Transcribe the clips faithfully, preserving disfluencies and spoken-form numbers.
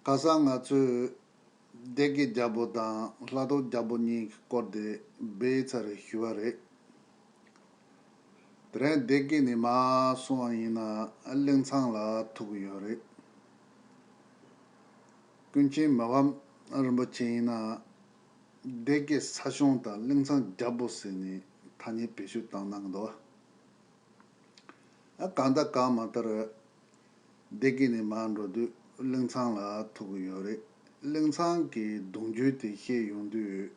ཁ་སང་ང་ཚོས་སྡེ་དགེ་རྒྱལ་པོ་དང་ལྷ་ཐོག་རྒྱལ་པོ་གཉིས་ཀྱི་སྐོར་དེ་སྦས་ཚར་རེ་ཞུས་པ་རེད། དེ་རིང་སྡེ་དགེ་ནས་མར་སོང་བ་ཡིན་ན་གླིང་ཚང་ལ་ཐུག་གི་ཡོད་རེད། ཀུན་མཁྱེན་མི་ཕམ་རིན་པོ་ཆེ་ཡིན་ན་སྡེ་དགེ་ས་སྐྱོང་དང་གླིང་ཚང་རྒྱལ་པོ་ཟེར་ནས་ཐ་སྙད་བེད་སྤྱོད་བཏང་གནང་གི་འདུག་ཨ་གང་ལྟར་གང་མ་ལྟར། སྡེ་དགེ་ནས་མར་འགྲོ་དུས་གླིང་ཚང་ལ་ཐུག་གི་ཡོད་རེད། གླིང་ཚང་གི་གདུང་རྒྱུད་དེ་བཤད་ཡོང་དུས།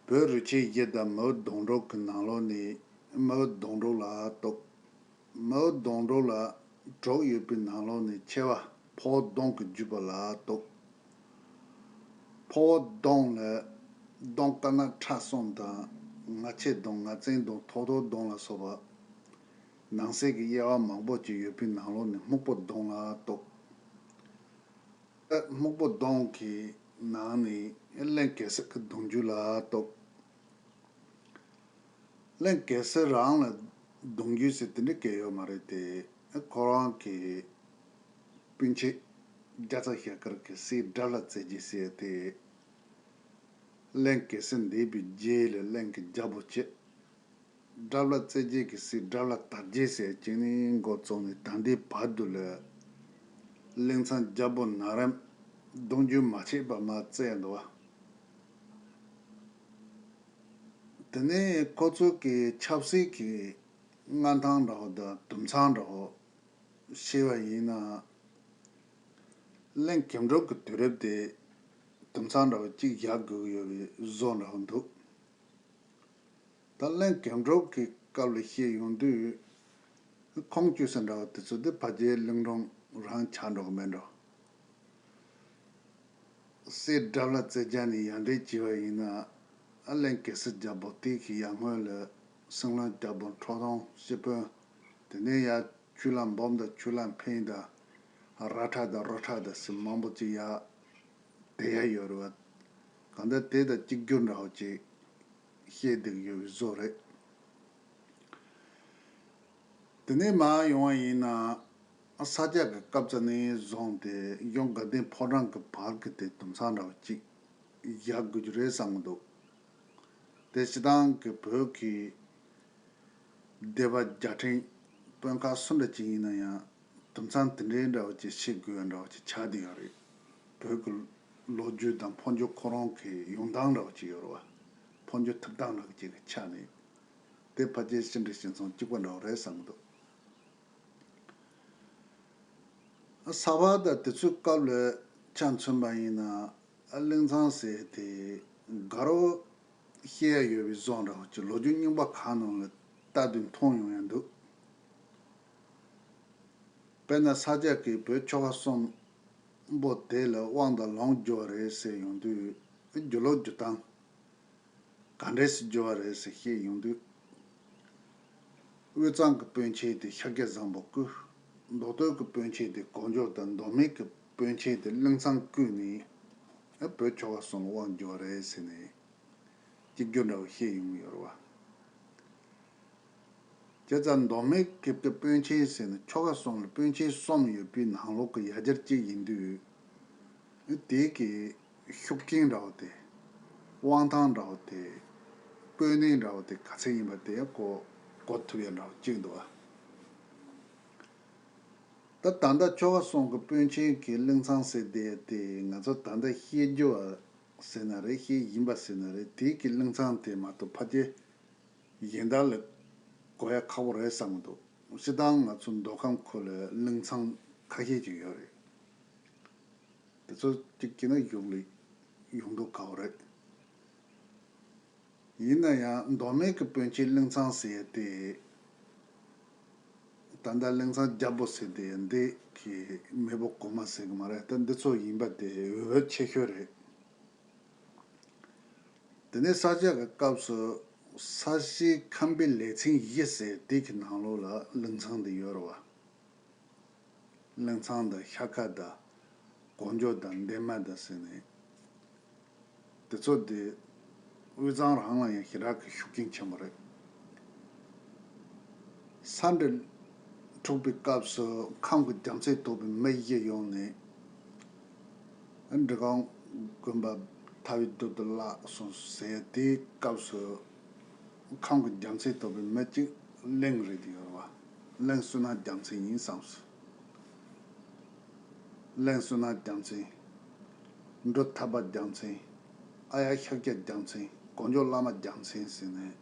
བོད་རུ་ཆེན་བཞི་དང་མིའུ་གདུང་དྲུག་གི་ནང་ལོགས་ནས་མིའུ་གདུང་དྲུག་ལ་གཏུགས། མིའུ་གདུང་དྲུག་ལ་དྲུག་ཡོད་པའི་ནང་ལོགས་ནས་ཆེ་བ་འཕོ་བོ་གདོང་གི་བརྒྱུད་པ་ལ་གཏུགས། འཕོ་བོ་གདོང་ལ་གདོང་དཀར་ནག་ཁྲ་གསུམ་དང་ང་ཆེ་གདོང་ང་བཙན་གདོང་ཐོག་ཐོག་གདོང་ལ་སོགས་པ། ནང་གསེས་ཀྱི་དབྱེ་བ་མང་པོ་ཅིག་ཡོད་པའི་ནང་ལོགས་ནས་སྨུག་པོ་གདོང་ལ་གཏུགས། སྨུག་པོ་གདོང་གི་ནང་ནས་གླིང་གེ་སར་གྱི་གདུང་རྒྱུད་ལ་གཏུགས། གླིང་གེ་སར་རང་ལ་གདུང་རྒྱུད་ཟེར་དེ་འདྲ་གང་ཡོད་མ་རེད་དེ། ཁོ་རང་གི་སྤུན་མཆེད་རྒྱ་ཚ་ཞལ་དཀར་གྱི་སྲས་དགྲ་ལྷ་རྩེ་རྒྱལ་ཟེར་དེ། གླིང་གེ་སར་འདས་པའི་རྗེས་ལ་གླིང་གི་རྒྱལ་པོ་བྱས། དགྲ་ལྷ་རྩེ་རྒྱལ་གྱི་སྲས་དགྲ་ལྷ་དར་རྒྱས་ཟེར་གཅིག་ནས་འགོ་བཙུགས་ནས་ད་ལྟའི་བར་དུ་ལ་གླིང་ཚང་རྒྱལ་པོ་ནང་རིམ་གདུང་རྒྱུད་མ་ཆད་པར་མར་བརྩིས་འདུག་བ། དེ་ནས་ཁོ་ཚོ་གི་ཆབ་སྲིད་ཀྱི་མངའ་ཐང་འདྲ་བོ་དང་དུམ་ཚང་འདྲ་བོ་བཤད་པ་ཡིན་ན། གླིང་གེམ་དྲུག་གི་དུས་རབས་དེ་དུམ་ཚང་འདྲ་བོ་གཅིག་བཞག་དགོས་ཀྱི་ཡོད་པའི་བཟོ་འདྲ་བོ་འདུག་ད་གླིང་གེམ་དྲུག་གི་སྐབས་ལ་བཤད་ཡོང་དུས། ཁོང་བཅུ་ཟེར་འདྲ་བ་དེ་ཚོ་དེ་ཕལ་ཆེར་གླིང་སྒྲུང་རང་ཆགས་འགྲོ་གི་མེད་འགྲོ། སྲས་དགྲ་ལྷ་རྩེ་རྒྱལ་ནས་ཡར་འདྲེན་བྱས་པ་ཡིན་ན། ཨ་གླིང་གེ་སར་རྒྱལ་པོ་དེ་གི་ཡར་སྔོན་ལ་སྲིན་ལམ་རྒྱལ་པོ་ཁྲོ་ཐུང་སྤྱི་དཔོན། དེ་ནས་ཡར་ཆུ་ལྷ་འབུམ་དང་ཆུ་ལྷ་འཕན་དང་། ར་ཁྲ་དང་རུ་ཁྲ་དང་ཟེར་མང་པོ་ཅིག་ཡར་དེ་ཡ་ཡོད་རེད་བ། གང་ལྟར་དེ་དང་གཅིག་གྱུར་འདྲ་བོ་ཅིག་བཤད་བསྡད་ཀྱི་ཡོད་པའི་བཟོ་རེད། དེ་ནས་མར་ཡོང་བ་ཡིན་ན། ས་སྐྱ་གི་སྐབས་ཙམ་ནས་བཟུང་སྟེ་གཞུང་དགའ་ལྡན་ཕོ་བྲང་གི་བར་གྱི་དེ་དུམ་ཚང་འདྲ་བོ་ཅིག་བཞག་དགོས་ཀྱི་རེད་བསམ་གྱི་འདུག་དེ་སྤྱིར་བཏང་གི་བོད་ཀྱི་སྡེ་པ་རྒྱལ་ཕྲན་དཔོན་ཁག་སུ་འདྲ་ཅིག་ཡིན་ན་ཡང་དུམ་ཚང་དེ་འདྲའི་འདྲ་བོ་ཅིག་བཤད་དགོས་པ་འདྲ་བོ་ཅིག་ཆགས་བསྡད་ཡོད་རེད། བོད་ཀྱི་ལོ་རྒྱུས་དང་འཕོ་འགྱུར་ཁོ་རང་གི་ཡོང་སྟངས་འདྲ་བོ་ཅིག་ཡོད་རེད་བ། འཕོ་འགྱུར་ཐུབ་སྟངས་འདྲ་བོ་ཅིག་གི་ཆ་ནས་དེ་ཕལ་ཆེར་ཕྱི་འབྲེལ་སྤྱི་ཚོགས་གཅིག་པ་འདྲ་བོ་རེད་བསམ་གྱི་འདུག་ས་བབ་དང་དུས་ཚོད་སྐབས་ལ་ཆ་མཚོན་པ་ཡིན་ན། གླིང་ཚང་ཟེར་དེ་དགའ་རབ་བཤད་ཡ་ཡོད་པའི་བཟོ་འདྲ་བོ་ཅིག་ལོ་རྒྱུས་རྙིང་པ་ཁག་ནང་ལ་ལྟ་དུས་མཐོང་ཡོང་ཡ་འདུག་དཔེར་ན་ས་སྐྱ་གིས་བོད་ཆོལ་ཁ་གསུམ་པོ་དེ་ལ་དབང་དང་ལུང་བསྒྱུར་བ་རེད་ཟེར་ཡོང་དུས། སྒྱུ་ལུགས་སྒྱུ་སྟངས་ག་འདྲས་སེ་བསྒྱུར་བ་རེད་ཟེར་བཤད་ཡོང་དུས། དབུས་གཙང་གི་སྤུན་མཆེད་དེ་ཤཱཀྱ་བཟང་པོ་སྐུ། མདོ་སྟོད་ཀྱི་སྤུན་མཆེད་དེ་གོ་འཇོ་དང་། མདོ་སྨད་ཀྱི་སྤུན་མཆེད་དེ་གླིང་ཚང་སྐུ་ནས་བོད་ཆོལ་ཁ་གསུམ་ལ་དབང་བསྒྱུར་བ་རེད་ཟེར་ནས་གཅིག་གྱུར་འདྲ་བོ་བཤད་ཡོང་གི་ཡོད་རེད་བ། བྱས་ཙང་མདོ་སྨད་ཀྱི་སྤུན་མཆེད་ཟེར་ནས་ཆོལ་ཁ་གསུམ་ལ་སྤུན་མཆེད་གསུམ་ཡོད་པའི་ནང་ལོགས་ཀྱི་ཡ་གྱལ་གཅིག་ཡིན་དུས། དེ་གི་ཤུགས་རྐྱེན་འདྲ་བོ་དེ། དབང་ཐང་འདྲ་བོ་དེ། དཔོན་གནས་འདྲ་བོ་དེ་ག་ཚད་ཡིན་པ་དེ་གོ་གོ་ཐུབ་ཡ་འདྲ་བོ་གཅིག་འདུག་བ། ད་ད་ལྟ་ཆོལ་ཁ་གསུམ་གྱི་སྤུན་མཆེད་ཀྱི་གླིང་ཚང་ཟེར་དེ་དེ་ང་ཚོ་ད་ལྟ་བཤད་རྒྱུ་བ་ཟེར་ན་རེད། བཤད་བཞིན་པ་ཟེར་ན་རེད། དེ་གི་གླིང་ཚང་དེ་མ་གཏོགས་ཕལ་ཆེར་གཞན་དག་ལ་གོ་ཡ་ཁག་པོ་རེད་བསམ་གྱི་འདུག་སྤྱིར་བཏང་ང་ཚོ་མདོ་ཁམས་ཁུལ་ལ་གླིང་ཚང་ཁ་ཤས་ཅིག་ཡོད་རེད། དེ་ཚོ་གཅིག་བྱས་ན་གཞུང་ལ་ཡོང་མདོག་ཁ་པོ་རེད། ཡིན་ན་ཡང་མདོ་སྨད་ཀྱི་སྤུན་མཆེད་གླིང་ཚང་ཟེར་ཡ་དེ། ད་ལྟ་གླིང་ཚང་རྒྱལ་པོ་ཟེར་དེ་འདི་གི་མེས་པོ་གོང་མ་ཟེར་གི་མ་རེད། ད་འདི་ཚོ་ཡིན་པ་དེ་འོས་འབབ་ཆེ་ཤོས་རེད། དེ་ནས་ས་སྐྱ་གི་སྐབས་སུ་ས་གཞིའི་ཁམས་པའི་ལས་ཚན་བཞི་ཟེར་དེ་གི་ནང་ལོགས་ལ་གླིང་ཚང་འདི་ཡོད་རེད་བ། གླིང་ཚང་དང་ཤར་ཁ་དང་གོ་འཇོ་དང་འདན་མ་དང་ཟེར་ནས། དེ་ཚོ་དེ་དབུས་གཙང་རང་ལ་ཡང་ཞེ་དྲག་གི་ཤུགས་རྐྱེན་ཆེན་པོ་རེད། ས་འབྲུ་འཁྲུགས་པའི་སྐབས་སུ་ཁམས་ཀྱི་རྒྱ་མཚོས་གཏོགས་པའི་མི་བཞི་ཡོང་ནས། འབྲི་སྒང་དགོན་པ་ཐ་བའི་རྡུལ་དུ་བརླག་སོང་ཟེར་དེའི་སྐབས་སུ་ཁམས་ཀྱི་རྒྱལ་མཚན་ཐོབ་པའི་མི་གཅིག་གླིང་རེད་ཡོད་རེད་བ། གླིང་བསོད་ནམས་རྒྱལ་མཚན་ཡིན་བསམས་སོང་། གླིང་བསོད་ནམས་རྒྱལ་མཚན། འབྲུག་ཐར་པ་རྒྱལ་མཚན། ཨ་ཡ་ཤཱཀྱ་རྒྱལ་མཚན། གོ་འཇོ་བླ་མ་རྒྱལ་མཚན་ཟེར་ནས་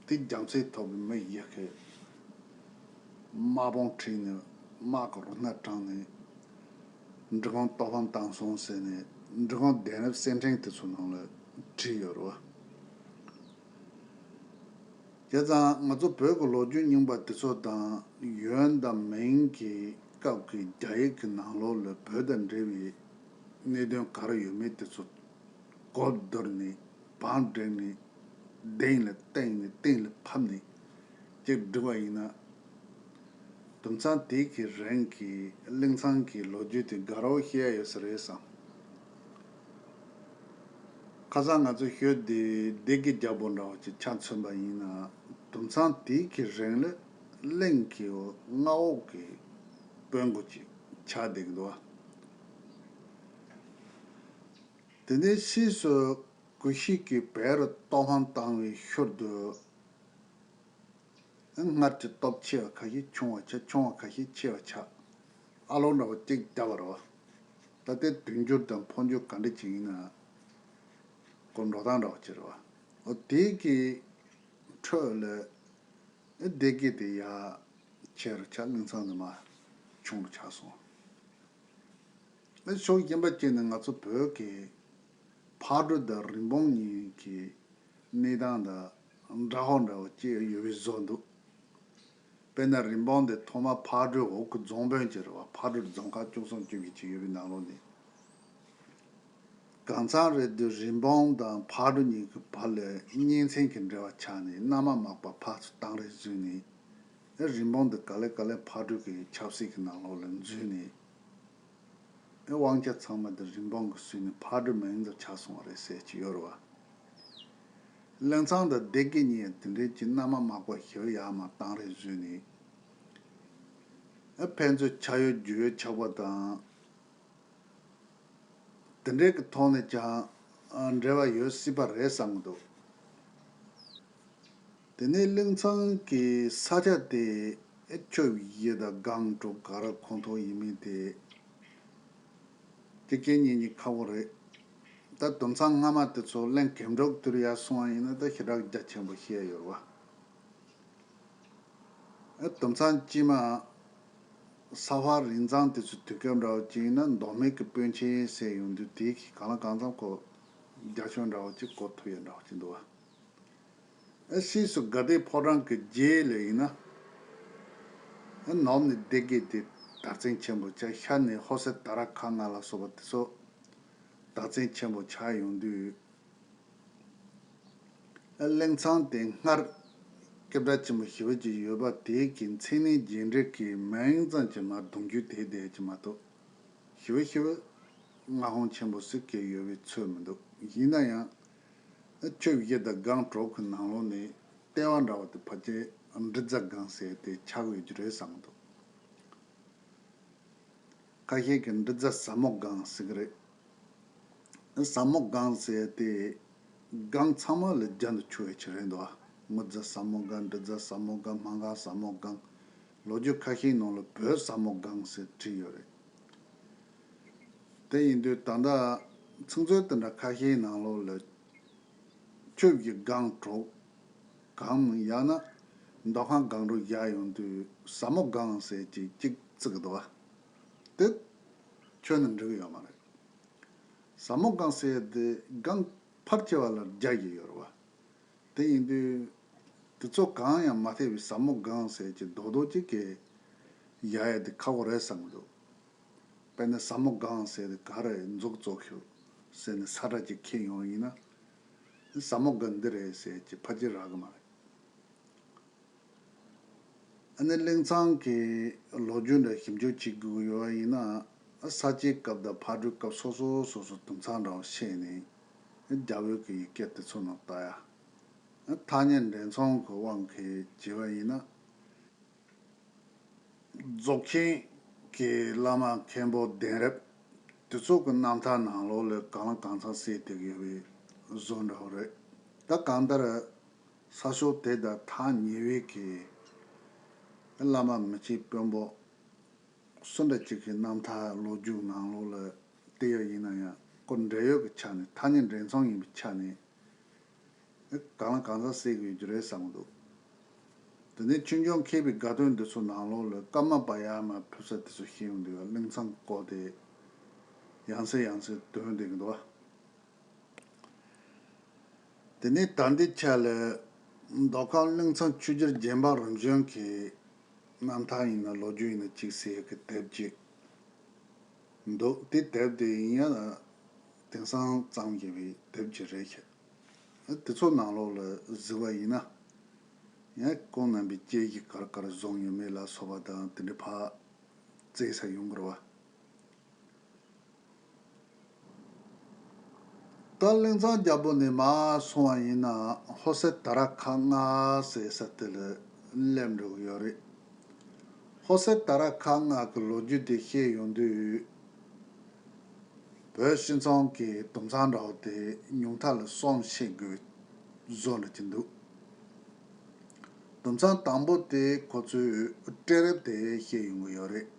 དེ་རྒྱལ་མཚན་ཐོབ་པའི་མི་ཡི་གེ་དམག་དཔུང་ཁྲིད་ནས་དམག་གི་རུ་སྣ་དྲངས་ནས་འབྲི་གུང་ལྟོ་ཕམ་བཏང་སོང་ཟེར་ནས་འབྲི་གུང་གདན་རབས་གསེར་ཕྲེང་དེ་ཚོ་ནང་ལ་བྲིས་ཡོད་རེད་བ། བྱས་ཙང་ང་ཚོ་བོད་ཀྱི་ལོ་རྒྱུས་རྙིང་པ་དེ་ཚོ་དང་ཡོན་དང་མིང་གི་སྐབས་ཀྱི་རྒྱ་ཡིག་གི་ནང་ལོགས་ལ་བོད་དང་འབྲེལ་བའི་གནད་དོན་ག་རེ་ཡོད་མེད་དེ་ཚོ་གོ་བསྡུར་ནས་བང་བསྒྲིགས་ནས་གདན་ལ་བཏིང་ནས་གཏིང་ལ་ཕབ་ནས་ཅིག་བསྒྲིགས་པ་ཡིན་ན། དུམ་ཚང་དེ་གི་རིང་གི་གླིང་ཚང་གི་ལོ་རྒྱུས་དེ་དགའ་རབ་བཤད་ཡ་ཡོད་ས་རེད་བསམ། ཁ་སང་ང་ཚོ་ཤོད་དེ་སྡེ་དགེ་རྒྱལ་པོ་འདྲ་བ་ཅིག་ཆ་མཚོན་པ་ཡིན་ན་དུམ་ཚང་དེ་གི་རིང་ལ་གླིང་གི་མངའ་འོག་གི་དཔོན་པོ་ཅིག་ཆགས་བསྡད་ཀྱི་འདུག་བ། དེ་ནས་ཕྱིས་སུ་གུ་ཤྲི་གིས་བལ་རུ་ལྟོ་ཕམ་བཏང་བའི་ཤུལ་དུ། སྔར་གྱི་སྟོབས་ཆེ་བ་ཁ་ཤས་ཆུང་བ་ཆགས། ཆུང་བ་ཁ་ཤས་ཆེ་བ་ཆགས། ཨ་ལོ་འདྲ་བོ་གཅིག་བརྒྱབ་པ་རེད་བ། ད་ལྟའི་དུས་འགྱུར་དང་འཕོ་འགྱུར་ག་འདྲ་ཅིག་ཡིན་ན་ཁོ་འགྲོ་སྟངས་འདྲ་བོ་ཅིག་རེད་བ། འོ་དེ་གི་ཁྲོད་ལ་སྡེ་དགེ་དེ་ཡར་ཆེ་རུ་ཆགས། གླིང་ཚང་དེ་མར་ཆུང་རུ་ཆགས་སོང་། ཕྱོགས་གཞན་པ་གཅིག་ནས་ང་ཚོ་བོད་ཀྱི་ཕག་གྲུ་དང་རིན་སྤུངས་གཉིས་ཀྱི་གནས་སྟངས་དང་འདྲ་ཧོ་འདྲ་བོ་ཅིག་ཡོད་པའི་བཟོ་འདུག་དཔེར་ན་རིན་སྤུངས་དེ་ཐོག་མར་ཕག་གྲུའི་འོག་གི་རྫོང་དཔོན་ཅིག་རེད་བ། ཕག་གྲུ་རྫོང་ཁག་བཅུ་གསུམ་བཅུ་བཞི་ཅིག་ཡོད་པའི་ནང་ལོགས་ནས། གང་ཚང་རེད་དུས་རིན་སྤུངས་དང་ཕག་གྲུ་གཉིས་ཀྱི་བར་ལ་གཉེན་ཚན་གྱི་འབྲེལ་བ་ཆགས་ནས་མནའ་མ་མག་པ་ཕར་ཚུར་བཏང་རེས་བཟོས་ནས། ཨེ་རིན་སྤུངས་འདི་ག་ལེ་ག་ལེ་ཕག་གྲུ་གི་ཆབ་སྲིད་ཀྱི་ནང་ལོགས་ལ་འཛུལ་ནས། ཨེ་དབང་ཆ་ཚང་མ་འདི་རིན་སྤུངས་ཀྱིས་ཟིན་ནས་ཕག་གྲུ་མིང་དུ་ཆགས་སོང་བ་རེད་ཟེར་གྱི་ཡོད་རེད་བ། གླིང་ཚང་དང་སྡེ་དགེ་གཉིས་ཡང་དེ་འདྲའི་གྱི་མནའ་མ་མག་པ་ཞེ་པོ་ཡར་མར་བཏང་རེས་བཟོས་ནས། ཨེ་ཕན་ཚུན་ཆ་ཡོད་རྒྱུས་ཡོད་ཆགས་པ་དང་། དེ་འདྲའི་གི་ཐོག་ནས་ཀྱང་འབྲེལ་བ་ཡོད་སྲིད་པ་རེད་བསམ་གྱི་འདུག་དེ་ནས་གླིང་ཚང་གི་ས་ཆ་དེ་ཆོས་བཞི་དང་སྒང་དྲུག་ག་རེ་ཁོངས་གཏོགས་ཡིན་མིན་དེ་གཅིག་རྐྱེན་གཉིས་གཉིས་ཁག་པོ་རེད། ད་དུམ་ཚང་སྔ་མ་དེ་ཚོ་གླིང་གེམ་དྲུག་དུར་ཡར་སོང་བ་ཡིན་ན་ད་ཞེ་དྲག་རྒྱ་ཆེན་པོ་བཤད་ཡོད་རེད་བ། ཨ་དུམ་ཚང་དཀྱིལ་མ་ས་ཕག་རིན་གཙང་དེ་ཚོའི་དུས་སྐབས་འདྲ་བོ་ཅིག་ཡིན་ན་མདོ་སྨད་ཀྱི་དཔོན་ཆེན་ཟེར་ཡོང་དུས་དེའི་གི་གང་ལ་གང་འཚམ་ཁོ་རྒྱ་ཁྱོན་འདྲ་བོ་ཅིག་གོ་ཐུབ་ཡོད་འདྲ་བོ་ཅིག་འདུག་བ། ཨ་ཕྱིས་སུ་དགའ་ལྡན་ཕོ་བྲང་གི་རྗེས་ལ་ཡིན་ན། ཨ་ནུབ་ནས་སྡེ་དགེ་དེ་དར་ཚན་ཆེན་པོ་ཆགས། ཤར་ནས་ཧོ་སེ་ད་ར་ཁ་ང་ལ་སོགས་པ་དེ་ཚོ་དར་ཚན་ཆེན་པོ་ཆགས་ཡོང་དུས། གླིང་ཚང་དེ་སྔར་སྐད་གྲགས་ཆེན་པོ་ཞེ་པོ་ཅིག་ཡོད་པ་དེ་གི་མཚན་གནས་རྒྱས་འབྲིང་གི་མིང་ཙམ་གྱིས་མར་གདུང་རྒྱུད་དེ་བསྡད་ཀྱི་མ་གཏོགས་ཞེ་པོ་ཞེ་པོ་མངའ་ཁོངས་ཆེན་པོ་ཟིག་གི་ཡོད་པའི་ཚོད་མི་འདུག་ཡིན་ན་ཡང་ཆོས་བཞི་དང་སྒང་དྲུག་གི་ནང་ལོགས་ནས་ལྟེ་བ་འདྲ་བ་དེ་ཕལ་ཆེར་འབྲི་རྫ་སྒང་ཟེར་དེ་ཆགས་ཡོད་རྒྱུ་རེད་བསམ་གི་འདུག་ཁ་ཤས་ཀྱིས་འབྲི་རྫ་ཟབ་མོ་སྒང་ཟེར་གི་རེད། ཟབ་མོ་སྒང་ཟེར་དེ་སྒང་ཚང་མ་ལ་རྒྱན་དུ་ཆུད་པའི་ཆེད་རེད་འདུག་དངུལ་རྫ་ཟབ་མོ་སྒང་། འབྲི་རྫ་ཟབ་མོ་སྒང་། སྨར་ཁམས་ཟབ་མོ་སྒང་། ལོ་རྒྱུས་ཁ་ཤས་ནང་ལ་བོད་ཟབ་མོ་སྒང་ཟེར་བྲིས་ཡོད་རེད། དེ་ཡིན་དུས་ད་ལྟ་ཚིག་མཛོད་དེ་འདྲ་ཁ་ཤས་ནང་ལོགས་ལ་ཆོས་ཀྱི་སྒང་དྲུག་གམ་ཡང་ན་མདོ་ཁམས་སྒང་དྲུག་བཞག་ཡོང་དུས་ཟབ་མོ་སྒང་ཟེར་གྱི་གཅིག་བརྩི་གི་འདུག་བ། དེ་ཁྱོན་ནས་འགྲིག་གི་ཡོད་མ་རེད། ཟབ་མོ་སྒང་ཟེར་དེ་སྒང་ཕལ་ཆེ་བ་ལ་རྒྱ་ཡི་ཡོད་རེད་བ། དེ་ཡིན་དུས་དེ་ཚོ་གང་ཡང་མ་ཐེ་བའི་ཟབ་མོ་སྒང་ཟེར་གྱི་རྡོག་རྡོག་ཅིག་གི་ཡ་ཡ་དེ་ཁག་པོ་རེད་བསམ་གི་འདུག་དཔེར་ན་ཟབ་མོ་སྒང་ཟེར་དེ་ག་རེ་མཛུབ་བཙུགས་ཤོག་ཟེར་ནས་ས་ཁྲ་ཅིག་འཁྱེར་ཡོང་ཡིན་ན་ཟབ་མོ་སྒང་འདི་རེད་ཟེར་གྱི་ཕལ་ཆེར་རག་གི་མ་རེད། ཨ་ནི་གླིང་ཚང་གི་ལོ་རྒྱུས་འདྲ་ཞིབ་འཇུག་བྱེད་དགོས་ཀྱི་ཡོད་པ་ཡིན་ན། ས་སྐྱའི་སྐབས་དང་ཕག་གྲུའི་སྐབས་སོ་སོ་སོ་སོ་དུམ་ཚང་འདྲ་བོ་ཤེས་ནས། རྒྱ་བོད་ཀྱི་ཡི་གེ་དེ་ཚོ་ནང་ལྟ་ཡ། ཐག་ཉེ་འདྲེ་ཚོང་གི་དབང་གིས་བྱས་པ་ཡིན་ན། རྫོགས་ཆེན་གྱི་བླ་མ་མཁན་པོ་གདན་རབས་ དེ་ཚོ་གི་རྣམ་ཐར་ནང་ལོགས་ལ་གང་ལ་གང་འཚམ་གསལ་བསྡད་ཀྱི་ཡོད་པའི་བཟོ་འདྲ་བོ་རེད། ད་གང་ལྟར་ས་ཕྱོགས་དེ་དང་ཐག་ཉེ་བའི་གི་བླ་མ་མི་ཕྱེད་དཔོན་པོ་སུ་འདྲ་ཅིག་གི་རྣམ་ཐར་ལོ་རྒྱུས་ནང་ལོགས་ལ་བལྟས་ཡོད་ཡིན་ན་ཡང་ཁོ་འབྲེལ་ཡོད་ཀྱི་ཆ་ནས་ཐག་ཉེ་འབྲེལ་མཚུངས་ཡིན་པའི་ཆ་ནས། གང་ལ་གང་འཚམ་གསལ་གྱི་ཡོད་རྒྱུ་རེད་བསམ་གྱི་འདུག་དེ་ནས་ཆོས་འབྱུང་མཁས་པའི་དགའ་སྟོན་འདི་ཚོ་ནང་ལོགས་ལ་ཀརྨ་པ་ཡ་མ་ཕེབས་ས་དེ་ཚོ་ཤེས་ཡོང་དུས་གླིང་ཚང་བསྐོར་ཏེ་ཡང་སེ་ཡང་སེ་འདོན་བསྡད་ཀྱི་འདུག་དེ་ནས་ད་ལྟའི་ཆ་ལ་མདོ་ཁམས་གླིང་ཚང་ཆོས་རྒྱལ་རྗེ་འབངས་རིམ་བྱོན་གྱི་རྣམ་ཐར་ཡིན་ན་ལོ་རྒྱུས་ཡིན་ན་གཅིག་ཟེར་གྱི་དེབ་ཅིག་འདུག་དེ་དེབ་དེ་ཡིན་ཡང་དེང་སང་བརྩམས་བཞག་པའི་དེབ་ཅིག་རེད་ཤག་དེ་ཚོ་ནང་ལོགས་ལ་གཟིགས་པ་ཡིན་ན། ཡང་ཁོང་རྣམ་པའི་སྐྱེས་གཞི་ག་རེ་ག་རེ་བཟུང་ཡོད་མེད་ལ་སོགས་པ་དང་དེ་འདྲ་ཕར་བཙལ་ས་ཡོང་གི་རེད་བ། ད་གླིང་ཚང་རྒྱལ་པོ་ནས་མར་སོང་བ་ཡིན་ན་ཧོར་སེར་དར་ཁ་ལྔ་ཟེར་ས་དེ་ལ་སླེབས་འགྲོ་གི་ཡོད་རེད། ཧོར་སེར་དར་ཁ་ལྔ་གི་ལོ་རྒྱུས་དེ་བཤད་ཡོང་དུས། བོད་སྤྱི་ཚོགས་ཀྱི་དུམ་ཚང་འདྲ་བོ་དེ་ཉུང་མཐའ་ལ་གསུམ་ཕྱེ་དགོས་བཟོ་འདྲ་ཅིག་འདུག་དུམ་ཚང་དང་པོ་དེ་ཁོ་ཚོས་སྤྲེལ་རབས་དེ་བཤད་ཡོང་གི་ཡོད་རེད།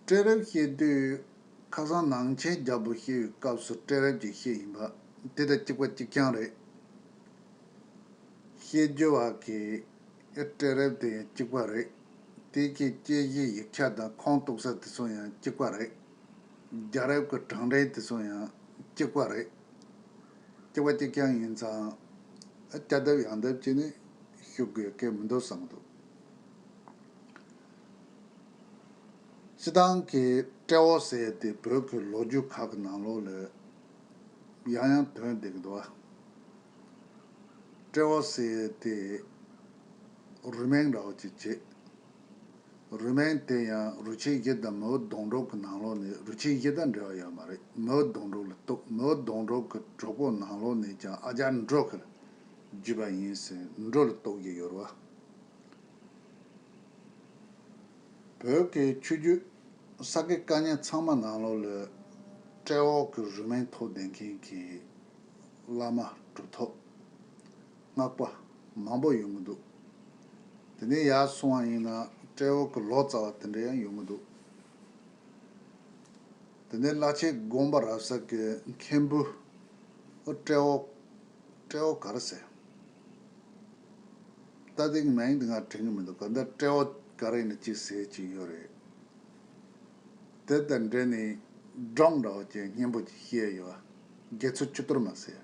སྤྲེལ་རབས་བཤད་དུས་ཁ་སང་ནང་ཆེན་རྒྱལ་པོ་བཤད་པའི་སྐབས་སུ་སྤྲེལ་རབས་ཀྱི་བཤད་ཡིན་པ་དེ་དང་གཅིག་པ་གཅིག་རྐྱང་རེད། བཤད་རྒྱུ་བ་གི་སྤྲེལ་རབས་དེ་ཡང་གཅིག་པ་རེད། དེ་གི་སྐྱེས་གཞི་ཡིག་ཆ་དང་ཁུངས་གཏུགས་ས་དེ་ཚོ་ཡང་གཅིག་པ་རེད། རྒྱལ་རབས་ཀྱི་གྲངས་འདྲེན་དེ་ཚོ་ཡང་གཅིག་པ་རེད། གཅིག་པ་གཅིག་རྐྱང་ཡིན་ཙང་། སྐྱ་ལྡབ་ཡང་ལྡབ་བྱས་ནས་ཞུ་དགོས་སྐད་མི་འདུག་བསམ་གྱི་འདུག་སྤྱི་བཏང་གི་སྤྲེའུ་ཟེར་དེ་བོད་ཀྱི་ལོ་རྒྱུས་ཁག་གི་ནང་ལོགས་ལ་ཡང་ཡང་ཐོན་བསྡད་ཀྱི་འདུག་བ། སྤྲེའུ་ཟེར་དེ་རུས་མིང་འདྲ་བོ་ཅིག་བྱེད། རུས་མིང་དེ་ཡང་རུས་ཆེན་བཞི་དང་མི་བུ་སྡོང་གྲོགས་ཀྱི་ནང་ལོགས་ནས། རུས་ཆེན་བཞི་དང་འབྲེལ་བ་ཡོད་མ་རེད། མི་བུ་སྡོང་གྲོགས་ལ་གཏུགས། མི་བུ་སྡོང་གྲོགས་ཀྱི་གྲོགས་པོ་ནང་ལོགས་ནས་ཀྱང་ཨ་ཅག་འབྲོ་གི་བརྒྱུད་པ་ཡིན་ཟེར་འབྲོ་ལ་གཏུགས་ཀྱི་ཡོད་རེད་བ། བོད་ཀྱི་ཆོས་བརྒྱུད་ས་དགེ་བཀའ་རྙིང་ཚང་མ་ནང་ལོགས་ལ་སྤྲེའུ་གི་རུས་མིང་ཐོགས་བསྡད་མཁན་གྱི་བླ་མ་གྲུབ་ཐོབ་སྔགས་པ་མང་པོ་ཡོང་གི་འདུག་དེ་ནས་ཡར་སོང་བ་ཡིན་ན་སྤྲེའུ་གི་ལོ་ཙཱ་བ་དེ་འདྲ་ཡང་ཡོང་གི་འདུག་དེ་ནས་བླ་ཆེན་དགོངས་པ་རབ་གསལ་གྱི་མཁན་པོ་སྤྲེའུ་སྤྲེའུ་ག་རེ་ཟེར། ད་དེ་མིང་དེ་ང་དྲན་གྱི་མི་འདུག་ག་འདི་སྤྲེའུ་ག་རེ་ཡིན་ན་ཅིག་ཟེར་གྱི་ཡོད་རེད། དེ་དང་འབྲེལ་ནས་སྒྲུང་འདྲ་བོ་ཅིག་སྙན་པོ་ཅིག་བཤད་ཡོད། དགེ་ཚུལ་ཆུ་གཏོར་མ་ཟེར།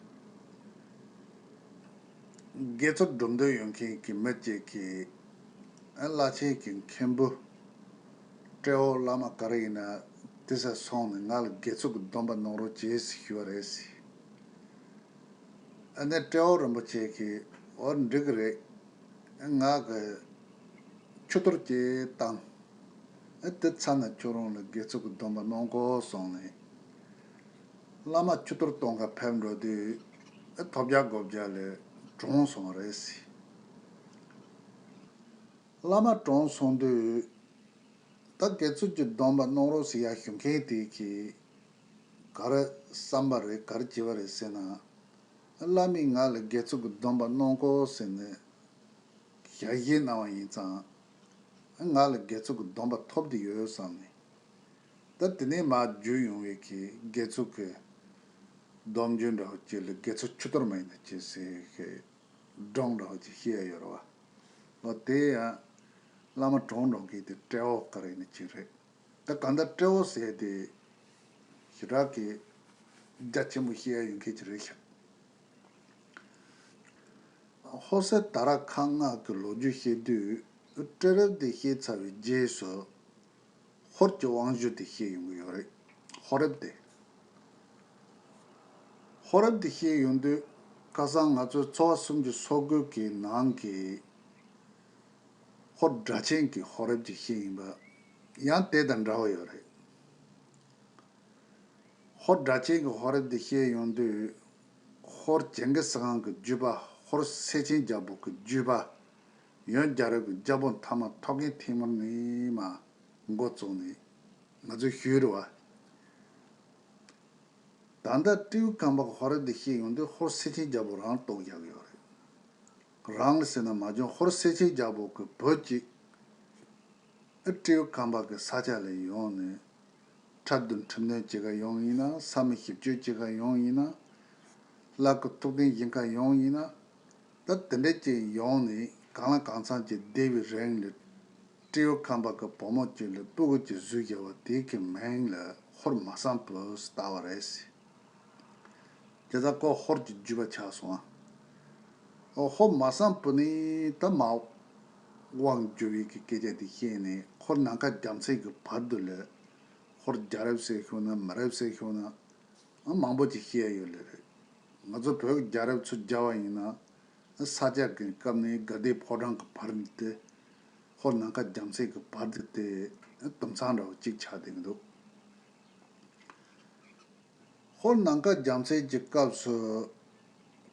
དགེ་ཚུལ་སྒྲུབ་འདོད་ཡོད་མཁན་གྱི་མི་གཅིག་གིས་ཨ་བླ་ཆེན་གྱི་མཁན་པོ་སྤྲེའུ་བླ་མ་ག་རེ་ཡིན་ན་དེ་སར་སོང་ནས་ང་ལ་དགེ་ཚུལ་གྱི་སྡོམ་པ་གནང་རོགས་བྱེད་ཟེར་ཞུས་པ་རེད་ཟེར། ཨ་ནི་སྤྲེའུ་རིན་པོ་ཆེ་གིས་འོ་འགྲིག་གི་རེད། ང་གི་ཆུ་གཏོར་གྱིས་བཏང་། ཨ་དེ་ཚར་ན་ཁྱོད་རང་ལ་དགེ་ཚུལ་གྱི་སྡོམ་པ་གནང་དགོས་གསུངས་ནས། བླ་མ་ཆུ་གཏོར་གཏོང་ག་ཕེབས་འགྲོ་དུས་ཨ་ཐོབ་རྒྱག་དགོས་རྒྱག་ལས་གྲོངས་སོང་བ་རེད་ཟེར། བླ་མ་གྲོངས་སོང་དུས། ད་དགེ་ཚུལ་གྱི་སྡོམ་པ་གནང་རོགས་ཟེར་ཡ་ཞུ་མཁན་དེ་གིས་ག་རེ་བསམ་པ་རེད་ག་རེ་བྱས་པ་རེད་ཟེར་ན། བླ་མས་ང་ལ་དགེ་ཚུལ་གྱི་སྡོམ་པ་གནང་དགོས་ཟེར་ནས་ཞལ་བཞེས་གནང་བ་ཡིན་ཙང་། ང་ལ་དགེ་ཚུལ་གྱི་སྡོམ་པ་ཐོབ་བསྡད་ཡོད་བསམ་ནས། ད་དེ་ནས་མར་བརྒྱུད་ཡོང་བའི་གི་དགེ་ཚུལ་གྱི་སྡོམ་རྒྱུན་འདྲ་བོ་ཅིག་ལ་དགེ་ཚུལ་ཆུ་གཏོར་མ་ཡིན་ན་ཅི་ཟེར་གི་སྒྲུང་འདྲ་བོ་ཅིག་བཤད་ཡ་ཡོད་རེད་བ། འོ་དེ་ཡང་བླ་མ་གྲོངས་གྲོངས་མཁན་དེ་སྤྲེའུ་ག་རེ་ཡིན་ན་ཅིག་རེད། ད་གང་ལྟར་སྤྲེའུ་ཟེར་དེ་ཞེ་དྲག་གི་རྒྱ་ཆེན་པོ་བཤད་ཡ་ཡོད་མཁན་ཅིག་རེད་ཤག་ཧོར་སེར་དར་ཁ་ལྔ་གི་ལོ་རྒྱུས་བཤད་དུས་སྤྲེལ་རབས་དེ་བཤད་ཚར་བའི་རྗེས་སུ་ཧོར་གྱི་དབང་ཞུ་དེ་བཤད་ཡོང་གི་ཡོད་རེད། ཧོར་རབས་དེ། ཧོར་རབས་དེ་བཤད་ཡོང་དུས་ཁ་སང་ང་ཚོའི་ཚོ་བ་གསུམ་གྱི་སོ་བགོས་ཀྱི་ནང་གི་ཧོར་སྦྲ་ཆེན་གྱི་ཧོར་རབས་ཀྱི་བཤད་ཡིན་པ་ཡང་དེ་དང་འདྲ་བ་ཡོད་རེད། ཧོར་སྦྲ་ཆེན་གྱི་ཧོར་རབས་འདི་བཤད་ཡོང་དུས། ཧོར་ཇིང་གི་སི་ཁཱན་གྱི་བརྒྱུད་པ། ཧོར་སེ་ཆེན་རྒྱལ་པོ་གི་བརྒྱུད་པ། ཡོན་རྒྱལ་རབས་ཀྱི་རྒྱལ་པོ་མཐའ་མ་ཐོག་རྒན་ཐིང་མར་ནས་མར་འགོ་བཙུགས་ནས་ང་ཚོས་ཞུས་རེད་བ། ད་ལྟ་སྤྲེའུ་ཁམས་པ་གི་ཧོར་རེད་དེ་བཤད་ཡོང་དུས་ཧོར་སེ་ཆེན་རྒྱལ་པོ་རང་ལ་གཏོགས་རྒྱག་གི་ཡོད་རེད། རང་ལ་ཟེར་ན་མ་བྱུང་། ཧོར་སེ་ཆེན་རྒྱལ་པོ་གི་བུ་གཅིག་ཨ་སྤྲེའུ་ཁམས་པ་གི་ས་ཆ་ལ་ཡོང་ནས་ཁྲག་རྡུལ་འཁྲུ་སྣོན་བྱེད་ག་ཡོང་ཡིན་ན། ས་མི་ཞིབ་དཔྱོད་བྱེད་ག་ཡོང་ཡིན་ན། ལྷ་སྐུ་ཐུགས་རྟེན་བཞེངས་ག་ཡོང་ཡིན་ན། ད་དེ་འདྲ་ཅིག་ཡོང་ནས་གང་ལ་གང་འཚམ་གྱི་བསྡད་པའི་རིང་ལ། སྤྲེའུ་ཁམས་པ་གི་བུ་མོ་གཅིག་ལ་སྤུ་གུ་གཅིག་བཟོས་བཞག་པ་དེ་གི་མིང་ལ་ཧོར་མ་སང་བུ་ཟེར་བཏགས་པ་རེད། དེ་ད་ཁོ་ཧོར་གྱི་རྒྱུད་པ་ཆགས་སོང་ཨ། ཨོ་ཧོར་མ་སང་བུ་ནི་ད་མ་དབང་བསྒྱུར་བའི་གི་སྐད་ཆ་དེ་བཤད་ནས། ཧོར་ནམ་མཁའ་རྒྱལ་མཚན་གྱི་བར་དུ་ལ་ཧོར་རྒྱལ་རབས་ཟེར་ཤོག་ན་མི་རབས་ཟེར་ཤོག་ན། ཨ་མང་པོ་ཅིག་བཤད་ཡོད་ལེ་རེད། ང་ཚོ་བོད་ཀྱི་རྒྱལ་རབས་ཚུར་རྒྱག་པ་ཡིན་ན། ཨ་ས་སྐྱ་གི་སྐབས་ནས་དགའ་ལྡན་ཕོ་བྲང་གི་བར་དེ། ཧོར་ནམ་མཁའ་རྒྱལ་མཚན་གྱི་བར་དེ་དེ་དུམ་ཚང་འདྲ་བོ་གཅིག་ཆགས་བསྡད་ཀྱི་འདུག་ཧོར་ནམ་མཁའ་རྒྱལ་མཚན་གྱི་སྐབས་སུ།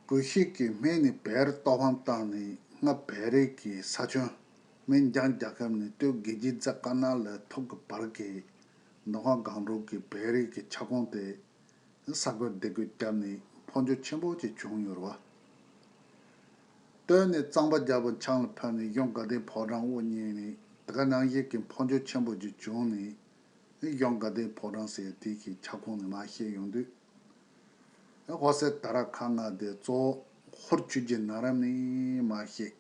གུ་ཤྲི་གིས་སྨད་ནས་བལ་རི་གཏོར་ཕམ་བཏང་ནས། སྔར་བལ་རི་གི་ས་ཁྱོན་སྨད་འཇང་རྒྱལ་ཁབ་ནས་སྟོད་དགེ་རྒྱས་རྫ་དཀར་ནག་ལ་ཐུག་གི་བར་གྱི་མདོ་ཁམས་སྒང་དྲུག་གི་བལ་རི་གི་ཁྱབ་ཁོངས་དེ་ས་རྒོད་སྡེ་རྒོད་བརྒྱབ་ནས་འཕོ་འགྱུར་ཆེན་པོ་ཅིག་བྱུང་ཡོད་རེད་བ། སྟོད་ནས་གཙང་པ་རྒྱལ་པོ་འཆང་ལ་ཕེབས་ནས་གཞུང་དགའ་ལྡན་ཕོ་བྲང་དབུ་བརྙེས་ནས། དེ་ག་ནང་བཞིན་གྱི་འཕོ་འགྱུར་ཆེན་པོ་ཅིག་བྱུང་ནས། གཞུང་དགའ་ལྡན་ཕོ་བྲང་ཟེར་དེ་གི་ཁྱབ་ཁོངས་ནས་མར་བཤད་ཡོང་དུས། ཧོར་སེར་དར་ཁ་ལྔ་དེ་གཙོ་བོ་ཧོར་ཆོས་རྗེ་ནག་རལ་ནས་མར་བཤད།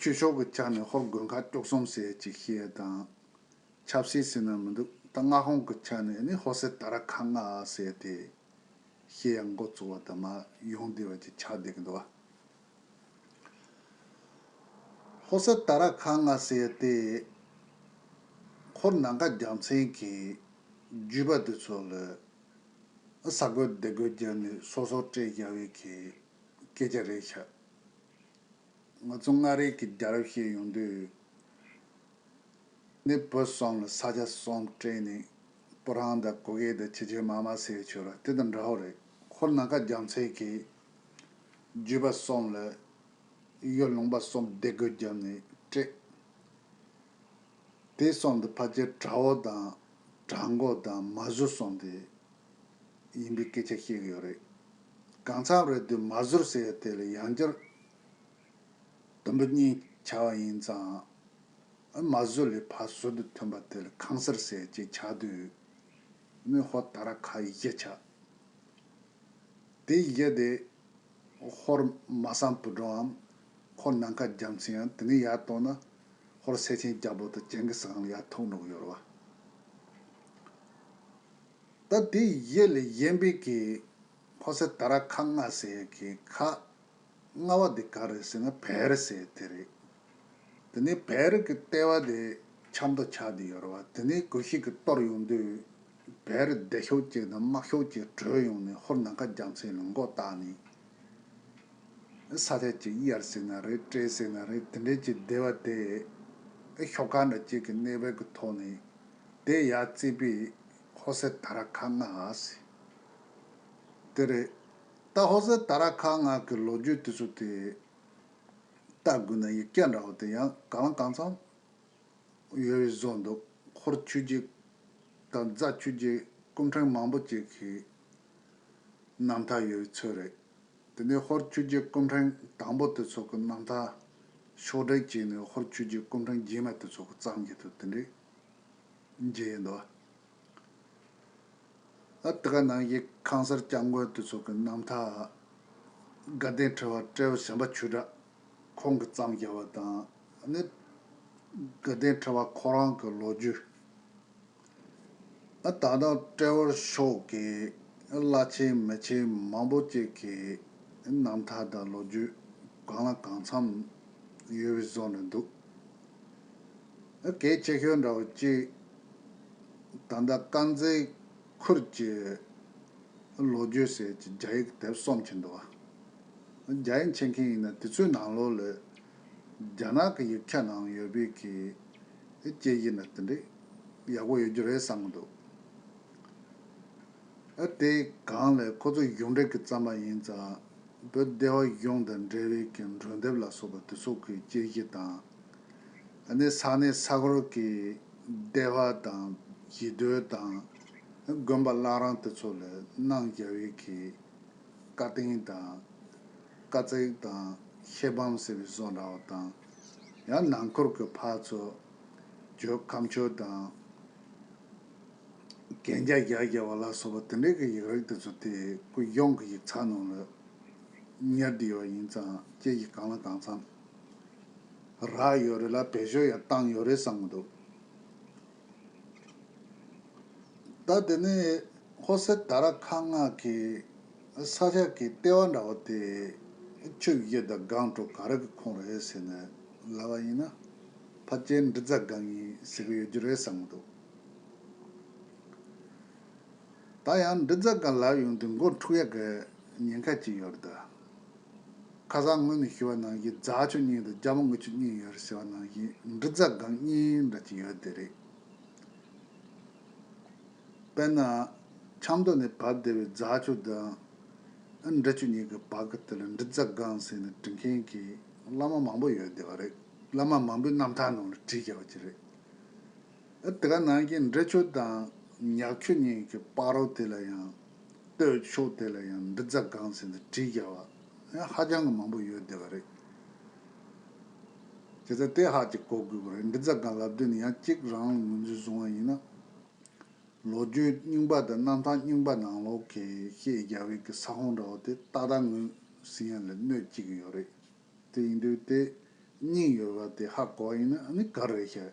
ཆོས་ཕྱོགས་ཀྱི་ཆ་ནས་ཧོར་དགོན་ཁག་བཅུ་གསུམ་ཟེར་ཅིག་བཤད་དང་། ཆབ་སྲིད་ཟེར་ན་མི་འདུག་ད་མངའ་ཁོངས་ཀྱི་ཆ་ནས་ནི་ཧོར་སེར་དར་ཁ་ལྔ་ཟེར་དེ་བཤད་ཡ་འགོ་བཙུགས་པ་དང་མར་ཡོང་བསྡད་པ་ཅིག་ཆགས་བསྡད་ཀྱི་འདུག་བ། ཧོར་སེར་དར་ཁ་ལྔ་ཟེར་དེ་ཧོར་ནམ་མཁའ་རྒྱལ་མཚན་གྱི་རྒྱུད་པ་དེ་ཚོ་ལ་ས་རྒོད་སྡེ་རྒོད་བརྒྱབ་ནས་སོ་སོར་སྤྲད་བཞག་པའི་གི་སྐད་ཆ་རེད་ཤག་ང་ཚོ་མངའ་རིས་ཀྱི་རྒྱལ་རབས་བཤད་ཡོང་དུས། ནི་བོད་གསུམ་ལ་ས་ཆ་གསུམ་སྤྲད་ནས། སྤུ་ཧྲང་དང་གུ་གེ་དང་ཆི་ཆི་མ་མ་ཟེར་ཆོས་ར་དེ་དང་འདྲ་བོ་རེད། ཧོར་ནམ་མཁའ་རྒྱལ་མཚན་གྱིས་རྒྱུད་པ་གསུམ་ལ་ཡུལ་ལུང་པ་གསུམ་སྡེ་དགུ་བརྒྱབ་ནས་སྤྲད། དེ་གསུམ་དུ་ཕལ་ཆེར་བྲག་འོག་དང་བྲག་འགོ་དང་མ་ཟུར་གསུམ་དེ་ཡིན་པའི་སྐད་ཆ་བཤད་ཀྱི་ཡོད་རེད། གང་འཚམ་རེད་དུས་མ་ཟུར་ཟེར་དེ་ལ་ཡང་བསྐྱར་དུམ་བུ་གཉིས་ཆགས་པ་ཡིན་ཙང་། མ་ཟུར་ལས་ཕར་ཟུར་དུ་ཐོན་པ་དེ་ལ་ཁང་གསར་ཟེར་ཅིག་ཆགས་དུས། ནི་ཧོར་དར་ཁ་བཞི་ཆགས། དེ་བཞི་དེ་ཧོར་མ་སང་བུ་སྒྲོ་འམ། ཧོར་ནམ་མཁའ་རྒྱལ་མཚན་འམ། དེ་ནས་ཡར་གཏོང་ན་ཧོར་སེ་ཆེན་རྒྱལ་པོ་དང་ཇིང་གི་སི་ཁཱན་ལ་ཡར་ཐུག་འགྲོ་གི་ཡོད་རེད་བ། ད་དེ་བཞི་ལས་གཞན་པའི་གི་ཧོར་སེར་དར་ཁ་ལྔ་ཟེར་གི་ཁ་ལྔ་པ་དེ་ག་རེད་ཟེར་ན་བལ་རི་ཟེར་དེ་རེད། དེ་ནས་བལ་རི་གི་ལྟེ་བ་དེ་ཆབ་མདོ་ཆགས་བསྡད་ཡོད་རེད་བ། དེ་ནས་གུ་ཤྲི་གིས་གཏོར་ཡོང་དུས་བལ་རི་བདེ་ཤོག་ཅིག་དང་དམག་ཤོག་ཅིག་བྲོས་ཡོང་ནས་ཧོར་ནམ་མཁའ་རྒྱལ་མཚན་ལ་མགོ་བཏགས་ནས། ས་ཆ་གཅིག་དབྱར་ཟེར་ན་རེད། སྤྲེལ་ཟེར་ན་རེད། དེ་འདྲའི་གཅིག་སྡེ་བ་དེ་ཤོག་ཁག་འདྲ་གཅིག་གི་གནས་བབ་ཀྱི་ཐོག་ནས་དེ་ཡར་བརྩིས་པའི་ཧོར་སེར་དར་ཁ་ལྔ་ཟེར་དེ་རེད། ད་ཧོར་སེར་དར་ཁ་ལྔ་གི་ལོ་རྒྱུས་དེ་ཚོ་དེ་ལྟ་དགོས་ན་ཡིག་ཆ་འདྲ་བོ་དེ་ཡང་གང་ལ་གང་འཚམ་ཡོད་པའི་བཟོ་འདུག་ཧོར་ཆོས་རྗེ་དང་རྫ་ཆོས་རྗེ་སྐུ་ཕྲེང་མང་པོ་ཅིག་གི་རྣམ་ཐར་ཡོད་པའི་ཚོད་རེད། དེ་ནས་ཧོར་ཆོས་རྗེ་སྐུ་ཕྲེང་དང་པོ་དེ་ཚོ་གི་རྣམ་ཐར་ཕྱོགས་སྒྲིག་བྱས་ནས་ཧོར་ཆོས་རྗེ་སྐུ་ཕྲེང་རྗེས་མ་དེ་ཚོ་གི་བརྩམས་ཀྱི་འདུག་དེ་འདྲའི་མཇལ་ཡོད་འདུག་ཨ་དེ་ག་ནང་བཞིན་ཁང་གསར་སྐྱབས་མགོན་དེ་ཚོ་གི་རྣམ་ཐར། དགའ་ལྡན་ཁྲི་པ་སྤྲེའུ་བྱམས་པ་ཆོས་གྲགས་ཁོང་གིས་བརྩམས་བཞག་པ་དང་། ཨ་ནི་དགའ་ལྡན་ཁྲི་པ་ཁོ་རང་གི་ལོ་རྒྱུས། ཨ་ད་དུང་སྤྲེའུ་ཤོག་གི་བླ་ཆེན་མི་ཆེན་མང་པོ་ཅིག་གི་རྣམ་ཐར་དང་ལོ་རྒྱུས་གང་ལ་གང་འཚམ་ཡོད་པའི་བཟོ་འདྲ་འདུག་ཨ་གལ་ཆེ་ཤོས་འདྲ་བོ་གཅིག་ད་ལྟ་དཀར་མཛེས་ཁུལ་གྱི་ལོ་རྒྱུས་ཟེར་གྱི་རྒྱ་ཡིག་དེབ་གསུམ་ཅིག་འདུག་བ། རྒྱ་ཡིག་མཁྱེན་མཁན་ཡིན་ན་དེ་ཚོའི་ནང་ལོགས་ལ་རྒྱ་ནག་གི་ཡིག་ཆ་ནང་ཡོད་པའི་གི་དཔྱད་གཞི་ན་དེ་འདྲའི་ཡག་པོ་ཡོད་རྒྱུ་རེད་བསམ་གི་འདུག་ཨ་དེ་གང་ལས་ཁོ་ཚོ་གཞུང་འབྲེལ་གྱི་བརྩམས་པ་ཡིན་ཙང་། བོད་སྡེ་བ་གཞུང་དང་འབྲེལ་བའི་གི་འགྲོ་འདེབས་ལ་སོགས་པ་དེ་ཚོ་གི་དཔྱད་གཞི་དང་། ཨ་ནི་ས་གནས་ས་ཁུལ་གྱི་སྡེ་བ་དང་གཞིས་སྡོད་དང་ དགོན་པ་བླ་བྲང་དེ་ཚོ་ལ་གནང་བཞག་པའི་གི་བཀའ་རྟེན་དང་། བཀའ་བརྩེགས་དང་། ཤེལ་བམ་ཟེར་བའི་བཟོ་འདྲ་བ་དང་། ཡང་ནང་ཁུལ་གྱི་ཕར་ཚུར་བྱོས་ཁ་མཆུ་དང་། གན་རྒྱ་རྒྱག་རྒྱག་པ་ལ་སོགས་པ་དེ་འདྲའི་གི་ཡིག་རིགས་དེ་ཚོ་དེ་སྐུ་གཞུང་གི་ཡིག་ཚང་ནང་ལ་ཉར་བསྡད་ཡོད་ཡིན་ཙང་། ཁྱེད་ཀྱིས་གང་ལ་གང་འཚམ་རག་ཡོད་རེད་ལ། བེད་སྤྱོད་ཡང་བཏང་ཡོད་རེད་བསམ་གྱི་འདུག་ད་དེ་ནས་ཧོ་སེ་ད་ར་ཁ་ང་གི་ས་ཆ་གི་ལྟེ་བ་འདྲ་བོ་དེ་ཆུ་བཞི་དང་སྒང་དྲུག་ག་རེ་གི་ཁོངས་རེད་ཟེར་ནས་ལབ་པ་ཡིན་ན། ཕལ་ཆེར་འབྲི་རྫ་སྒང་ཡིན་ཟེར་གི་ཡོད་རྒྱུ་རེད་བསམ་གྱི་འདུག་ད་ཡང་འབྲི་རྫ་སྒང་ལབ་ཡོང་དུས་མགོ་འཁྲུག་ཡག་གི་ཉེན་ཁ་ཅིག་ཡོད་རེད་ད། ཁ་སང་ངོས་ནས་ཞུས་པ་ནང་བཞིན་རྫ་ཆུ་གཉིས་དང་རྒྱལ་མོ་རྔུལ་ཆུ་གཉིས་ཡོད་རེད་ཟེར་བ་ནང་བཞིན། འབྲི་རྫ་སྒང་གཉིས་འདྲ་ཅིག་ཡོད་དེ་རེད། དཔེར་ན། ཆབ་མདོ་ནས་བབས་བསྡད་པའི་རྫ་ཆུ་དང་། ཨ། འབྲི་ཆུ་གཉིས་ཀྱི་བར་གྱི་དེ་ལ་འབྲི་རྫ་སྒང་ཟེར་ནས་འབྲི་མཁན་གྱི་བླ་མ་མང་པོ་ཡོད་བསྡད་པ་རེད། བླ་མ་མང་པོའི་རྣམ་ཐར་ནང་ལ་བྲིས་བཞག་པ་ཅིག་རེད། ཨ། དེ་ག་ནང་བཞིན་འབྲི་ཆུ་དང་ཉག་ཆུ་གཉིས་ཀྱི་བར་རོ་དེ་ལ་ཡང་། སྟོད་ཕྱོགས་དེ་ལ་ཡང་འབྲི་རྫ་སྒང་ཟེར་ནས་བྲིས་བཞག་པ་ཡང་ཧ་ཅང་གི་མང་པོ་ཡོད་བསྡད་པ་རེད། བྱས་ཙང་དེ་ཧ་ཅིག་གོ་དགོས་པ་རེད། འབྲི་རྫ་སྒང་ལབ་དུས་ནས་ཡང་གཅིག་རང་ལ་ངོས་འཛིན་བཟུང་བ་ཡིན་ན། ལོ་རྒྱུས་རྙིང་པ་དང་རྣམ་ཐར་རྙིང་པ་ནང་ལོགས་ཀྱི་བཤད་རྒྱག་པའི་གི་ས་ཁོངས་འདྲ་བོ་དེ་ཏག་ཏག་ངོས་ཟིན་ཡ་ལ་གནོད་སྐྱེལ་གྱི་ཡོད་རེད། དེ་ཡིན་དུས་དེ་སྙིང་ཡོད་པ་དེ་ཧ་གོ་བ་ཡིན་ན། ཨ་ནི་ག་རེ་བྱས་ཡང་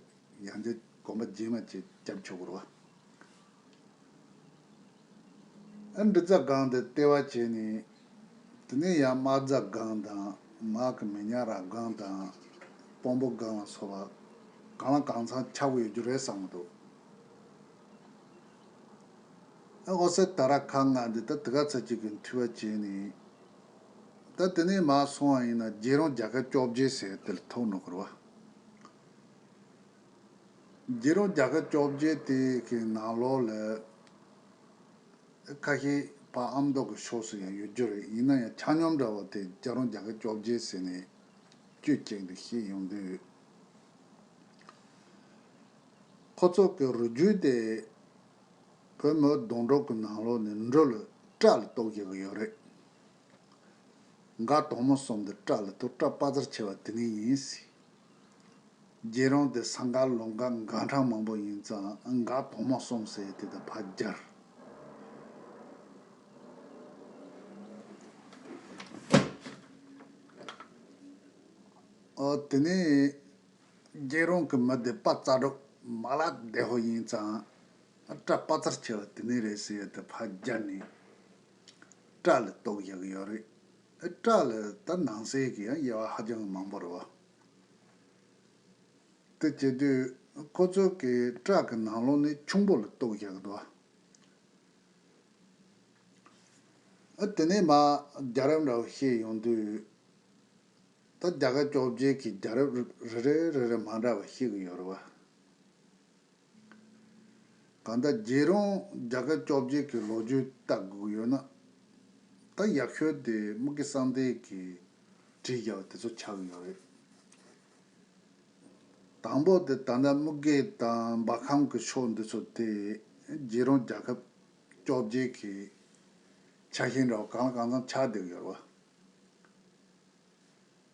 བསྐྱར་གོམ་པ་རྗེས་མ་ཅིག་རྒྱབ་ཆོག་གི་རེད་བ། ཨ། འབྲི་རྫ་སྒང་དེ་ལྟེ་བ་བྱས་ནས། དེ་ནས་ཡང་རྨ་རྫ་སྒང་དང་། མ་གི་མི་ཉག་ར་སྒང་དང་། སྤོམ་པོ་སྒང་ལ་སོགས་པ་གང་ལ་གང་འཚམ་ཆགས་ཀྱི་ཡོད་རྒྱུ་རེད་བསམ་གྱི་འདུག་ཨ། ཨོ་སེ་ད་ར་ཁ་ང་འདི་ད་དེ་ག་ཚོད་ཅིག་གི་འཐུས་པ་བྱས་ནས། ད་དེ་ནས་མར་སོང་བ་ཡིན་ན་རྗེ་རོང་བརྒྱ་དཀར་བཅོ་བརྒྱད་ཟེར་དེ་ལ་ཐུག་འགྲོ་གི་རེད་བ། རྗེ་རོང་བརྒྱ་དཀར་བཅོ་བརྒྱད་དེ་གི་ནང་ལོགས་ལ་ཁ་ཤས་ཕར་ཨ་མདོ་གི་ཕྱོགས་སུ་ཡང་ཡོད་རྒྱུ་རེད། ཡིན་ན་ཡང་ཆ་སྙོམས་འདྲ་བོ་དེ་རྗེ་རོང་བརྒྱ་དཀར་བཅོ་བརྒྱད་ཟེར་ནས་བཅུད་ཅན་དུ་བཤད་ཡོང་དུས། ཁོ་ཚོ་གི་རུས་རྒྱུད་དེ་བོད་མི་ཟློས་གྲོགས་ཀྱི་ནང་ལོགས་ནས་འབྲུ་ལ་སྐྲ་ལ་གཏུགས་བཞག་གི་ཡོད་རེད། འགག་དོག་མོ་གསུམ་དེ་སྐྲ་ལ་གཏུགས། སྐྲ་དཔའ་རྩལ་ཆེ་བ་དེ་ནས་ཡིན་ཟེར། རྗེ་རོང་དེ་ས་འགག་ལུང་འགག་འགག་འཕྲང་མང་པོ་ཡིན་ཙང་། འགག་དོག་མོ་གསུམ་ཟེར་དེ་དང་ཕར་སྦྱར། ཨོ། དེ་ནས་རྗེ་རོང་གི་མི་དེ་དཔའ་རྩལ་སྤྲོ་མ་ལག་བདེ་པོ་ཡིན་ཙང་། སྐྲ་དཔའ་རྩལ་ཆེ་བ་དེ་ནས་རེད་ཟེར་ཡ་དེ་ཕར་སྦྱར་ནས་སྐྲ་ལ་གཏུགས་བཞག་གི་ཡོད་རེད། སྐྲ་ལ་ད་ནང་གསེས་ཀྱི་ཡང་དབྱེ་བ་ཧ་ཅང་མང་པོ་རེད་བ། དེ་བྱེད་དུས་ཁོ་ཚོ་གི་སྐྲ་གི་ནང་ལོགས་ནས་ཆུང་པོ་ལ་གཏུགས་བཞག་གི་འདུག་བ། ཨ། དེ་ནས་མར་རྒྱལ་རབས་འདྲ་བོ་བཤད་ཡོང་དུས། ད་བརྒྱ་དཀར་བཅོ་བརྒྱད་ཀྱི་རྒྱལ་རབས་རེ་རེ་རེ་རེ་མ་འདྲ་བ་བཤད་ཀྱི་ཡོད་རེད་བ། གང་ལྟར་རྗེ་རོང་བརྒྱ་དཀར་བཅོ་བརྒྱད་ཀྱི་ལོ་རྒྱུས་ལྟ་དགོས་ཀྱི་ཡོད་ན། ད་ཡག་ཤོས་དེ་དམུ་དགེ་གསང་བདེ་གིས་བྲིས་བཞག་པ་དེ་ཚོ་ཆགས་ཀྱི་ཡོད་རེད། དང་པོ་དེ་ད་ལྟ་དམུ་དགེ་དང་འབར་ཁམས་ཀྱི་ཕྱོགས་འདི་ཚོ་དེ་རྗེ་རོང་བརྒྱ་དཀར་བཅོ་བརྒྱད་ཀྱི་ཆ་ཤས་འདྲ་བ་གང་ལ་གང་འཚམ་ཆགས་བསྡད་ཀྱི་ཡོད་རེད་བ།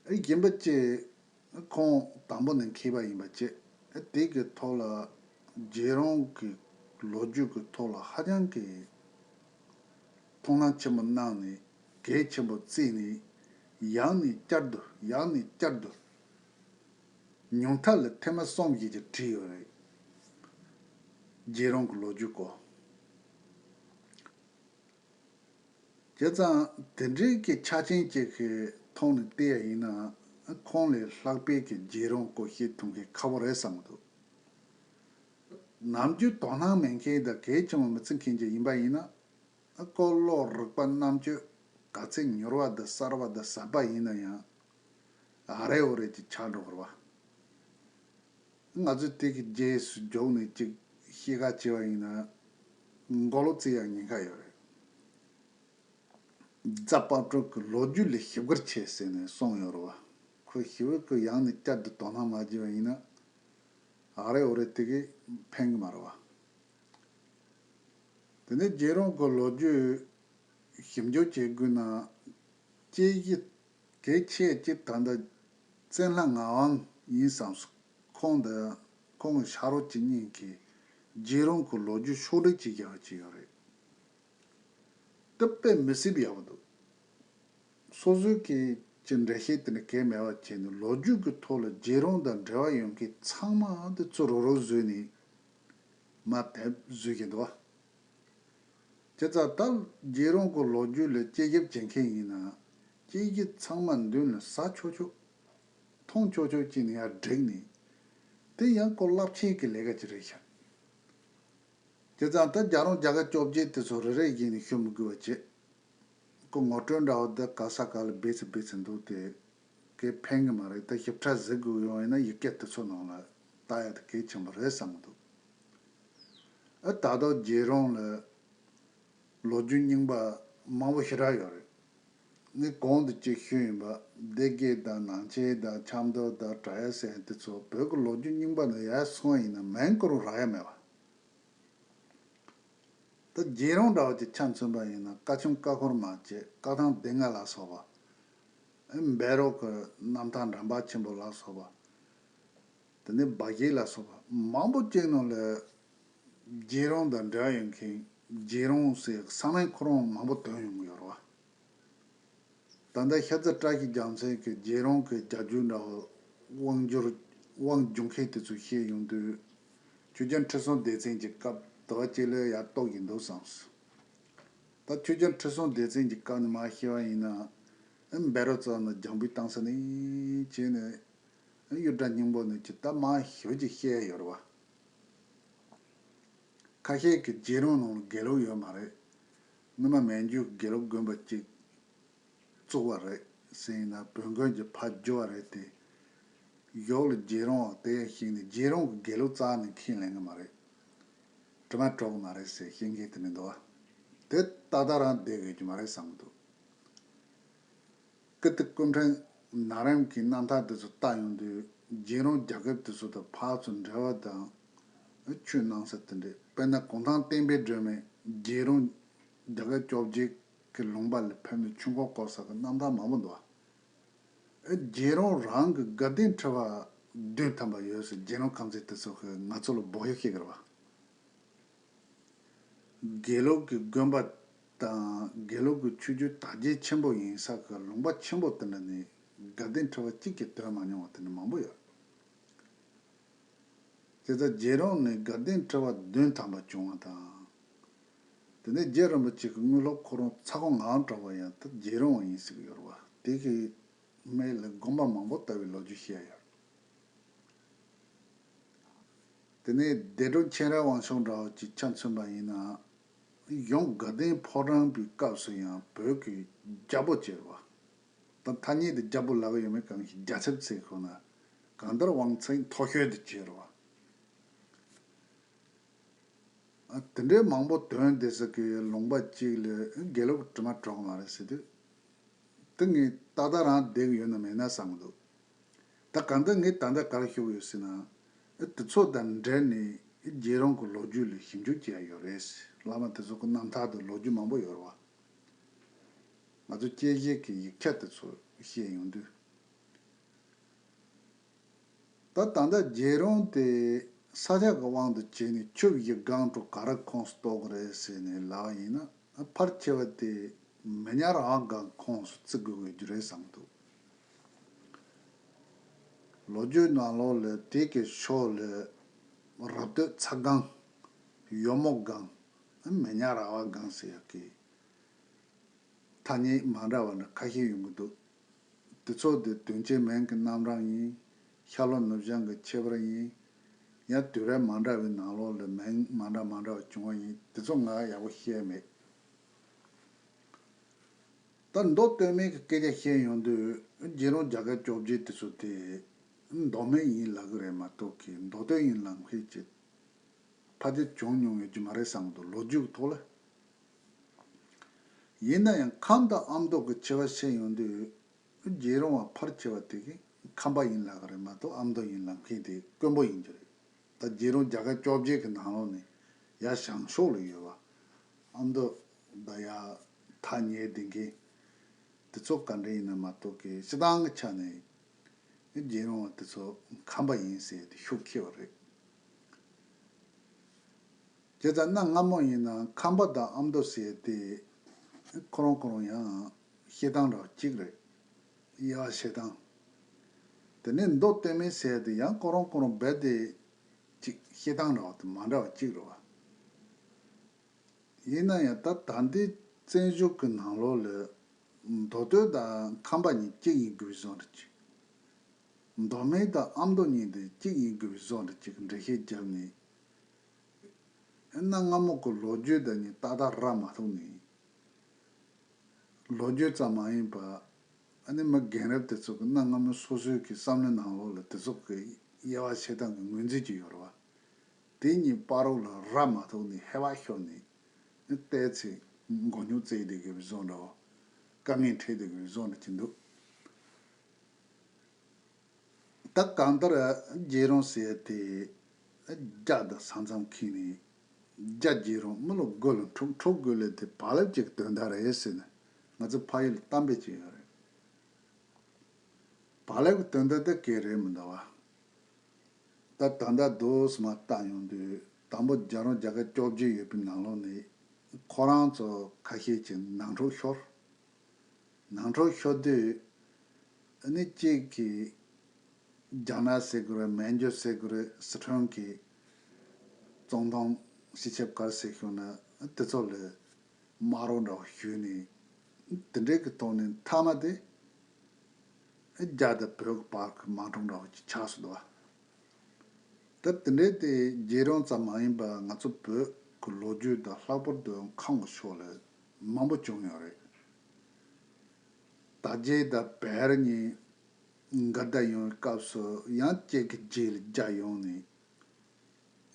ཨེ། ཡིན་པ་བཅས་ཁོང་དང་པོ་ནས་མཁས་པ་ཡིན་པ་བཅས། ཨེ། དེ་གི་ཐོག་ལ་རྗེ་རོང་གི་ལོ་རྒྱུས་ཀྱི་ཐོག་ལ་ཧ་ཅང་གི་མཐོང་སྣང་ཆེན་པོ་གནང་ནས། གལ་ཆེན་པོ་བརྩིས་ནས། ཡང་ནས་བསྐྱར་དུ། ཡང་ནས་བསྐྱར་དུ་ཉུང་མཐའ་ལ་ཐེངས་མ་གསུམ་ཞིག་ཅིག་བྲིས་ཡོད་རེད། རྗེ་རོང་གི་ལོ་རྒྱུས་སྐོར། བྱས་ཙང་དེ་འདྲའི་གི་ཆ་རྐྱེན་ཅིག་གི་ཐོག་ནས་བལྟས་ཡ་ཡིན་ན། ཁོང་ལས་ལྷག་པའི་གི་རྗེ་རོང་སྐོར་བཤད་ཐུབ་མཁན་ཁག་པོ་རེད་བསམ་གྱི་འདུག་ནམ་རྒྱུན་དོ་སྣང་མེད་མཁན་དང་གལ་ཆེན་པོ་མི་བརྩི་མཁན་ཅིག་ཡིན་པ་ཡིན་ན། སྐོར་ཀློག་རིག་པ་རྣམ་དཔྱོད་ག་ཚད་མྱུར་བ་དང་གསར་བ་དང་ཟབ་པ་ཡིན་ན་ཡང་། ཨ་རེ་འོ་རེ་ཅིག་ཆགས་འགྲོ་གི་རེད་བ། ང་ཚོས་དེ་གི་རྗེས་སུ་འཇུག་ནས་ཅིག་ཤེས་ཁ་བྱས་པ་ཡིན་ན། མགོ་ལོག་བརྩི་ཡག་ཉེན་ཁ་ཡོད་རེད། རྫ་དཔལ་སྤྲུལ་གྱི་ལོ་རྒྱུས་ལས་ཞིབ་བཀར་ཆེ་ཟེར་ནས་གསུངས་ཡོད་རེད་བ། ཁོས་ཞིབ་ཀྱི་ཡང་ནས་བསྐྱར་དུ་དོ་སྣང་མ་བྱས་པ་ཡིན་ན། ཨ་རེ་འོ་རེ་དེ་གི་ཕན་གི་མ་རེད་བ། དེ་ནས་རྗེ་རོང་གི་ལོ་རྒྱུས་ཞིབ་འཇུག་བྱེད་དགོས་ན། དཔྱད་གཞི་གལ་ཆེ་གཅིག་ད་ལྟ་བཙན་ལྷ་ངག་དབང་ཡིན་བསམ་སོང་། ཁོང་དང་ཁོང་གི་ཕྱག་རོགས་གཅིག་གཉིས་ཀྱིས་རྗེ་རོང་གི་ལོ་རྒྱུས་ཕྱོགས་སྒྲིག་བྱས་བཞག་པ་ཅིག་ཡོད་རེད། དེ་དཔེ་མི་སྲིད་པ་ཡག་པོ་འདུག། སོ་སོའི་གི་ཀྱི་འགྲེལ་བཤད་དེ་འདྲ་གང་མེད་པ་བྱས་ནས། ལོ་རྒྱུས་ཀྱི་ཐོག་ལ་རྗེ་རོང་དང་འབྲེལ་བ་ཡོད་མཁན་ཚང་མ་དེ་ཚོ་རོ་རོ་བཟོས་ནས་མར་དེབ་བཟོས་ཀྱི་འདུག་བ། བྱས་ཙང་ད་རྗེ་རོང་གི་ལོ་རྒྱུས་ལ་དཔྱད་ཞིབ་བྱེད་མཁན་ཡིན་ན། དཔྱད་ཞིབ་ཚང་མ་མདུན་ལ་ཟ་ཆོག་ཆོག་མཐོང་ཆོག་ཆོག་བྱས་ནས་ཡར་བསྒྲིགས་ནས། དེ་ཡང་ཁོ་རླབས་ཆེན་གྱི་ལས་ཀ་ཅིག་རེད་ཤག། བྱས་ཙང་ད་རྒྱལ་རོང་རྒྱལ་ཁབ་བཅོ་བརྒྱད་དེ་ཚོ་རེ་རེ་བཞིན་ནས་ཞུ་མི་དགོས་པ་བྱས། ཁོ་ངོ་སྤྲོད་འདྲ་བོ་འདི་ག་ས་ག་ལ་སྦས་ཚེ་སྦས་ཚེ་འདུག་སྟེ། གས་ཕན་གི་མ་རེད། ད་ཞིབ་ཕྲ་གཟིགས་དགོས་ཡོང་ཡིན་ན་ཡི་གེ་དེ་ཚོ་ནང་ལ་ལྟ་ཡ་དེ་གལ་ཆེན་པོ་རེད་བསམ་གི་འདུག། ཨ་ད་དུང་རྗེ་རོང་ལ་ལོ་རྒྱུས་རྙིང་པ་མང་པོ་ཞེ་དྲག་ཡོད་རེད། ངས་གོང་དུ་ཅིག་ཞུས་ཡིན་པ། སྡེ་དགེ་དང་ནང་ཆེན་དང་ཆབ་མདོ་དང་བྲག་གཡབ་ཟེར་དེ་ཚོ་བོད་ཀྱི་ལོ་རྒྱུས་རྙིང་པ་ནང་ཡར་སོང་ཡིན་ན་མིང་ཁོ་རང་རག་ཡ་མེད་པ། ད་རྗེ་རོང་འདྲ་བོ་ཅིག་ཆ་མཚོན་པ་ཡིན་ན། ཀ་ཆུང་ཀ་འཁོར་མ་བྱས། བཀའ་ཐང་སྡེ་ལྔ་ལ་སོགས་པ། ཨེ་བཻ་རོ་གི་རྣམ་ཐར་འགྲམ་པ་ཆེན་པོ་ལ་སོགས་པ། དེ་ནས་སྦ་བཞེད་ལ་སོགས་པ་མང་པོ་ཅིག་ནང་ལ་རྗེ་རོང་དང་འབྲེལ་བ་ཡོད་མཁན། རྗེ་རོང་ཟེར་ས་མིང་ཁོ་རང་མང་པོ་ཐོན་ཡོང་གི་ཡོད་རེད་བ། ད་ལྟ་ཤར་རྩེ་བཀྲ་ཤིས་རྒྱལ་མཚན་གྱི་རྗེ་རོང་གི་རྒྱལ་རྒྱུད་འདྲ་བོ། དབང་སྒྱུར་དབང་སྒྱུར་མཁན་དེ་ཚོ་བཤད་ཡོང་དུས། ཆོས་རྒྱལ་ཁྲི་སྲོང་ལྡེ་བཙན་གྱི་སྐབས་དེ་བ་ཅིག་ལ་ཡར་གཏོགས་ཀྱི་འདུག་བསམས། ད་ཆོས་རྒྱལ་ཁྲི་སྲོང་ལྡེ་བཙན་གྱི་སྐབས་ནས་མར་བཤད་པ་ཡིན་ན། ཨེ་བཻ་རོ་རྩ་ནས་འཇང་པོའི་གཏམ་ས་ནས་བྱས་ནས། ཨེ་གཡུ་སྒྲ་སྙིང་པོ་ནས་ཀྱི་ད་མར་ཞེ་པོ་ཅིག་བཤད་ཡ་ཡོད་རེད་བ། ཁ་ཤས་ཀྱིས་རྗེ་རོང་ནང་ལ་དགེ་ལུགས་ཡོད་མ་རེད། སྔོན་མ་མན་ཇུ་དགེ་ལུགས་དགོན་པ་གཅིག་བཙུགས་པ་རེད་ཟེར་ཡིན་ན། བོད་དགོན་གྱི་ཕར་བསྒྱུར་བ་རེད་དེ། གཞུག་ལ་རྗེ་རོང་བ་དེ་ཡང་ཤེས་ནས། རྗེ་རོང་གི་དགེ་ལུགས་རྩ་ནས་ཁས་ལེན་གི་མ་རེད། དྲི་མ་གྲོགས་མ་རེད་ཟེར་བཤད་མཁན་དེ་འདྲ་འདུག་བ། དེ་ཏག་ཏག་རང་བསྡད་དགོས་ཀྱི་མ་རེད་བསམ་གི་འདུག། ཀིརྟི་སྐུ་ཕྲེང་ནང་རིམ་གྱི་རྣམ་ཐར་དེ་ཚོ་བལྟ་ཡོང་དུས། རྗེ་རོང་རྒྱལ་ཁབ་དེ་ཚོ་དང་ཕར་ཚུར་འབྲེལ་བ་དང་ཆོས་གནང་ས་དེ་འདྲས། དཔེར་ན་གུང་ཐང་བསྟན་པའི་སྒྲོན་མེ་རྗེ་རོང་རྒྱལ་ཁབ་བཅོ་བརྒྱད་ཀྱི་ལུང་པ་ལ་ཕེབས་ནས་ཆོས་འཁོར་བསྐོར་ས་གི་རྣམ་ཐར་མང་པོ་འདུག། ཨེ་རྗེ་རོང་རང་གི་དགའ་ལྡན་ཁྲི་པ་བདུན་ཐམ་པ་ཡོད་ཟེར། རྗེ་རོང་ཁམས་ཚན་དེ་ཚོ་གིས་ང་ཚོ་ལ་སྦོམ་ཤོས་བཤད་གི་རེད་བ། དགེ་ལུགས་ཀྱི་དགོན་པ་དང་དགེ་ལུགས་ཀྱི་ཆོས་བརྒྱུད་དར་རྒྱས་ཆེན་པོ་ཡིན་ས་གི་ལུང་པ་ཆེན་པོ་དེ་འདྲ་ནས་དགའ་ལྡན་ཁྲི་པ་གཅིག་ཀྱང་ཐོན་མ་མྱོང་བ་དེ་འདྲ་མང་པོ་ཡོད། དེ་ལྟར་རྗེ་རོང་ནས་དགའ་ལྡན་ཁྲི་པ་བདུན་ཐམ་པ་བྱུང་བ་དང་། དེ་ནས་རྗེ་རིན་པོ་ཆེ་གི་དངོས་སློབ་ཁོ་རང་ཚ་ཁོ་ངག་དབང་གྲགས་པ་ཡང་དེ་རྗེ་རོང་བ་ཡིན་ཟེར་གི་ཡོད་རེད་བ། དེ་གི་སྨད་ལ་དགོན་པ་མང་པོ་བཏབ་པའི་ལོ་རྒྱུས་བཤད་ཡོད། དེ་ནས་བདེ་སྒྲུབ་མཁྱེན་རབ་དབང་ཕྱུག་འདྲ་བོ་ཅིག་ཆ་མཚོན་པ་ཡིན་ན། གཞུང་དགའ་ལྡན་ཕོ་བྲང་པའི་སྐབས་སུ་ཡང་བོད་ཀྱི་རྒྱལ་པོ་བྱས་པ། ད་ཐ་སྙད་དེ་རྒྱལ་པོ་ལབ་ཡོད་མེད་གང་ཞིག་རྒྱལ་ཚབ་ཟེར་ཁོ་ན། གང་ལྟར་དབང་ཚད་མཐོ་ཤོས་དེ་བྱས་རེད་བ། ཨ་དེ་འདྲའི་མང་པོ་ཐོན་བསྡད་ས་གི་ལུང་པ་གཅིག་ལ་དགེ་ལུགས་དྲི་མ་གྲོགས་མ་རེད་ཟེར་དུས། དེ་ངས་ཏག་ཏག་རང་བསྡད་ཀྱི་ཡོད་ན་མེད་ན་བསམ་གི་འདུག། ད་གང་ལྟར་ངས་ད་ལྟ་ག་རེ་ཞུ་གི་ཡོད་ཟེར་ན། ཨ་དེ་ཚོ་དང་འབྲེལ་ནས་རྗེ་རོང་གི་ལོ་རྒྱུས་ལ་ཞིབ་འཇུག་བྱས་ཡོད་རེད། བླ་མ་དེ་ཚོ་གི་རྣམ་ཐར་དང་ལོ་རྒྱུས་མང་པོ་ཡོད་རེད་བ། ང་ཚོ་དཔྱད་ཞིབ་ཀྱི་ཡིག་ཆ་དེ་ཚོ་བཤད་ཡོང་དུས། ད་ད་ལྟ་རྗེ་རོང་དེ་ས་ཆ་གི་དབང་དུ་བྱས་ནས་ཆུ་བཞི་སྒང་དྲུག་ག་རེ་ཁོངས་སུ་གཏོགས་ཀྱི་རེད་ཟེར་ནས་ལབ་པ་ཡིན་ན། ཕལ་ཆེ་བ་དེ་མི་ཉག་ར་བ་སྒང་ཁོངས་སུ་བརྩི་དགོས་ཀྱི་རེད་བསམ་འདུག། ལོ་རྒྱུས་ནང་ལོགས་ལ་དེ་གི་ཕྱོགས་ལ་རབ་སྟོད་ཚ་སྒང་། ཡོལ་མོ་སྒང་། མི་ཉག་ར་བ་སྒང་ཟེར་ཡག་གི་ཐ་སྙད་མ་འདྲ་བ་འདྲ་ཁ་ཤས་ཡོང་གི་འདུག། དེ་ཚོ་དེ་དོན་ཆེན་མིང་གི་རྣམ་གྲངས་ཡིན། ཤར་ལྷོ་ནུབ་བྱང་གི་ཁྱད་པར་ཡིན། ཡང་དུས་རབས་མ་འདྲ་བའི་ནང་ལོགས་ལ་མིང་མ་འདྲ་མ་འདྲ་བ་བྱུང་བ་ཡིན། དེ་ཚོ་ང་ཡག་པོ་ཤེས་མེད། ད་མདོ་སྟོད་སྨད་ཀྱི་སྐད་ཆ་བཤད་ཡོང་དུས། རྗེ་རོང་རྒྱལ་ཁབ་བཅོ་བརྒྱད་དེ་ཚོ་དེ་མདོ་སྨད་ཡིན་ལབ་གི་རེད་མ་གཏོགས་གི་མདོ་སྟོད་ཡིན་ལབ་མཁན་ཅིག་ཕལ་ཆེར་བྱུང་མྱོང་ཡོད་ཀྱི་མ་རེད་བསམ་གི་འདུག། ལོ་རྒྱུས་ཀྱི་ཐོག་ལ། ཡིན་ན་ཡང་ཁམས་དང་ཨ་མདོ་གི་ཕྱེ་བ་བཤད་ཡོང་དུས། རྗེ་རོང་བ་ཕལ་ཆེ་བ་དེ་གི་ཁམས་པ་ཡིན་ལབ་གི་རེད་མ་གཏོགས་ཨ་མདོ་ཡིན་ལབ་མཁན་དེ་དཀོན་པོ་ཡིན་གྱི་རེད། ད་རྗེ་རོང་རྒྱལ་ཁབ་བཅོ་བརྒྱད་ཀྱི་ནང་ལོགས་ནས་ཡར་བྱང་ཕྱོགས་ལ་ཡོད་པ། ཨ་མདོ་ད་ཡ་ཐག་ཉེ་བསྡད་མཁན་དེ་ཚོ་ག་འདྲ་ཡིན་ན་མ་གཏོགས་ཀྱི་སྤྱི་བཏང་གི་ཆ་ནས་རྒྱལ་ཡོངས་དེ་ཚོ་ཁམས་པ་ཡིན་ཟེར་དེ་ཤུགས་ཁྱེར་བ་རེད། བྱས་ཙང་གནའ་སྔ་མོ་ཡིན་ན་ཁམས་པ་དང་ཨ་མདོ་ཟེར་དེ་ཁོ་རང་ཁོ་རང་ཡང་བཤད་སྟངས་འདྲ་བ་གཅིག་རེད། དབྱེ་བ་བཤད་སྟངས། དེ་ནས་མདོ་སྟོད་སྨད་ཟེར་དེ་ཡང་ཁོ་རང་ཁོ་རང་རྦད་དེ་གཅིག་བཤད་སྟངས་འདྲ་བ་དེ་མ་འདྲ་བ་གཅིག་རེད་བ། ཡིན་ན་ཡང་ད་ད་ལྟའི་བཙན་བྱོལ་གྱི་ནང་ལོགས་ལ་མདོ་སྟོད་དང་ཁམས་པ་གཉིས་གཅིག་ཡིན་དགོས་པའི་བཟོ་འདྲ་ཅིག་མདོ་སྨད་དང་ཨ་མདོ་གཉིས་དེ་གཅིག་ཡིན་དགོས་པའི་བཟོ་འདྲ་ཅིག་འགྲེལ་བཤད་བརྒྱབ་ནས། གནའ་སྔ་མོ་གི་ལོ་རྒྱུས་དེ་ནི་ཏག་ཏག་རག་མ་ཐུབ་ནས། ལོ་རྒྱུས་ཙམ་མ་ཡིན་པ། ཨ་ནི་མི་རྒན་རབས་དེ་ཚོ་གི་གནའ་སྔ་མོའི་སོ་སོའི་གི་བསམ་བློའི་ནང་ལོགས་ལ་དེ་ཚོ་གི་དབྱེ་བ་ཕྱེ་སྟངས་ཀྱི་ངོས་འཛིན་ཅིག་ཡོད་རེད་བ། དེ་གཉིས་བར་རོགས་ལ་རག་མ་ཐུབ་ནས་ཧེ་བག་ཤོར་ནས་བལྟས་ཚེ་མགོ་རྙོག་བཙལ་བསྡད་དགོས་པའི་བཟོ་འདྲ་བ། དཀའ་ངལ་འཕྲད་བསྡད་དགོས་པའི་བཟོ་འདྲ་ཅིག་འདུག་ད་གང་ལྟར་རྒྱལ་རོང་ཟེར་དེ་རྒྱ་དང་ས་མཚམས་ཁེལ་ནས་རྒྱ་རྒྱལ་རོང་མི་ལོ་དགུ་ལ་འཁྲུག་འཁྲུག་དགོས་ལས་དེ་བག་ལེབ་ཅིག་དོན་དག་རེད་ཟེར་ནས་ང་ཚོ་ཕ་ཡུལ་གཏམ་དཔེ་ཅིག་ཡོད་རེད། བག་ལེབ་ཀྱི་དོན་དག་དེ་གས་རེད་མི་འདུག་བ། ད་ད་ལྟ་རྡོ་སི་མ་བལྟ་ཡོང་དུས་དང་པོ་རྒྱལ་རོང་རྒྱལ་ཁབ་བཅོ་བརྒྱད་ཡོད་པའི་ནང་ལོགས་ནས་ཁོ་རང་ཚོ་ཁ་ཤས་ཀྱི་ནང་འཁྲུག་ཤོར། ནང་འཁྲུག་ཤོར་དུས་ཨ་ནི་གཅིག་གིས་རྒྱ་ནག་ཟེར་དགོས་རེད། མན་ཇུ་ཟེར་དགོས་རེད། སི་ཁྲོན་གྱི་ཙུང་ཐུང་སྤྱི་ཁྱབ་ག་རེ་ཟེར་ཤོག་ན་དེ་ཚོ་ལ་དམག་རོགས་འདྲ་བོ་ཞུས་ནས་དེ་འདྲའི་གི་ཐོག་ནས་མཐའ་མ་དེ་རྒྱ་དང་བོད་ཀྱི་བར་གྱི་དམག་འཁྲུག་འདྲ་བོ་ཅིག་ཆགས་སོང་འདུག་བ། ད་དེ་འདྲའི་དེ་རྒྱལ་རོང་ཙམ་མ་ཡིན་པར་ང་ཚོ་བོད་ཀྱི་ལོ་རྒྱུས་དང་ལྷག་པར་དུ་ཁམས་ཀྱི་ཕྱོགས་ལ་མང་པོ་བྱུང་ཡོད་རེད། དར་རྒྱས་དང་བལ་གཉིས་འགལ་ཟླ་ཡོང་བའི་སྐབས་སུ་ཡང་གཅིག་གི་རྗེས་ལ་རྒྱ་ཡོང་ནས་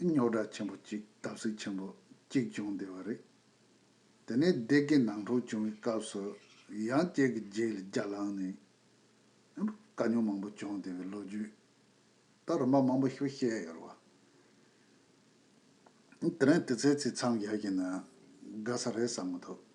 རྙོག་དྲ་ཆེན་པོ་གཅིག་བརྡབ་གསིག་ཆེན་པོ་གཅིག་བྱུང་བསྡད་པ་རེད། དེ་ནས་སྡེ་དགེ་ནང་འཁྲུག་བྱུང་བའི་སྐབས་སུ་ཡང་གཅིག་གི་རྗེས་ལ་རྒྱ་ལངས་ནས་དཀའ་རྙོག་མང་པོ་བྱུང་བསྡད་པའི་ལོ་རྒྱུས། ད་རིམ་པ་མང་པོ་ཞིག་བཤད་ཡོད་རེད་བ། དེ་རིང་དུས་ཚོད་ཚིག་མཚམས་རྒྱག་གི་ན་དགའ་ས་རེད་བསམ་གི་འདུག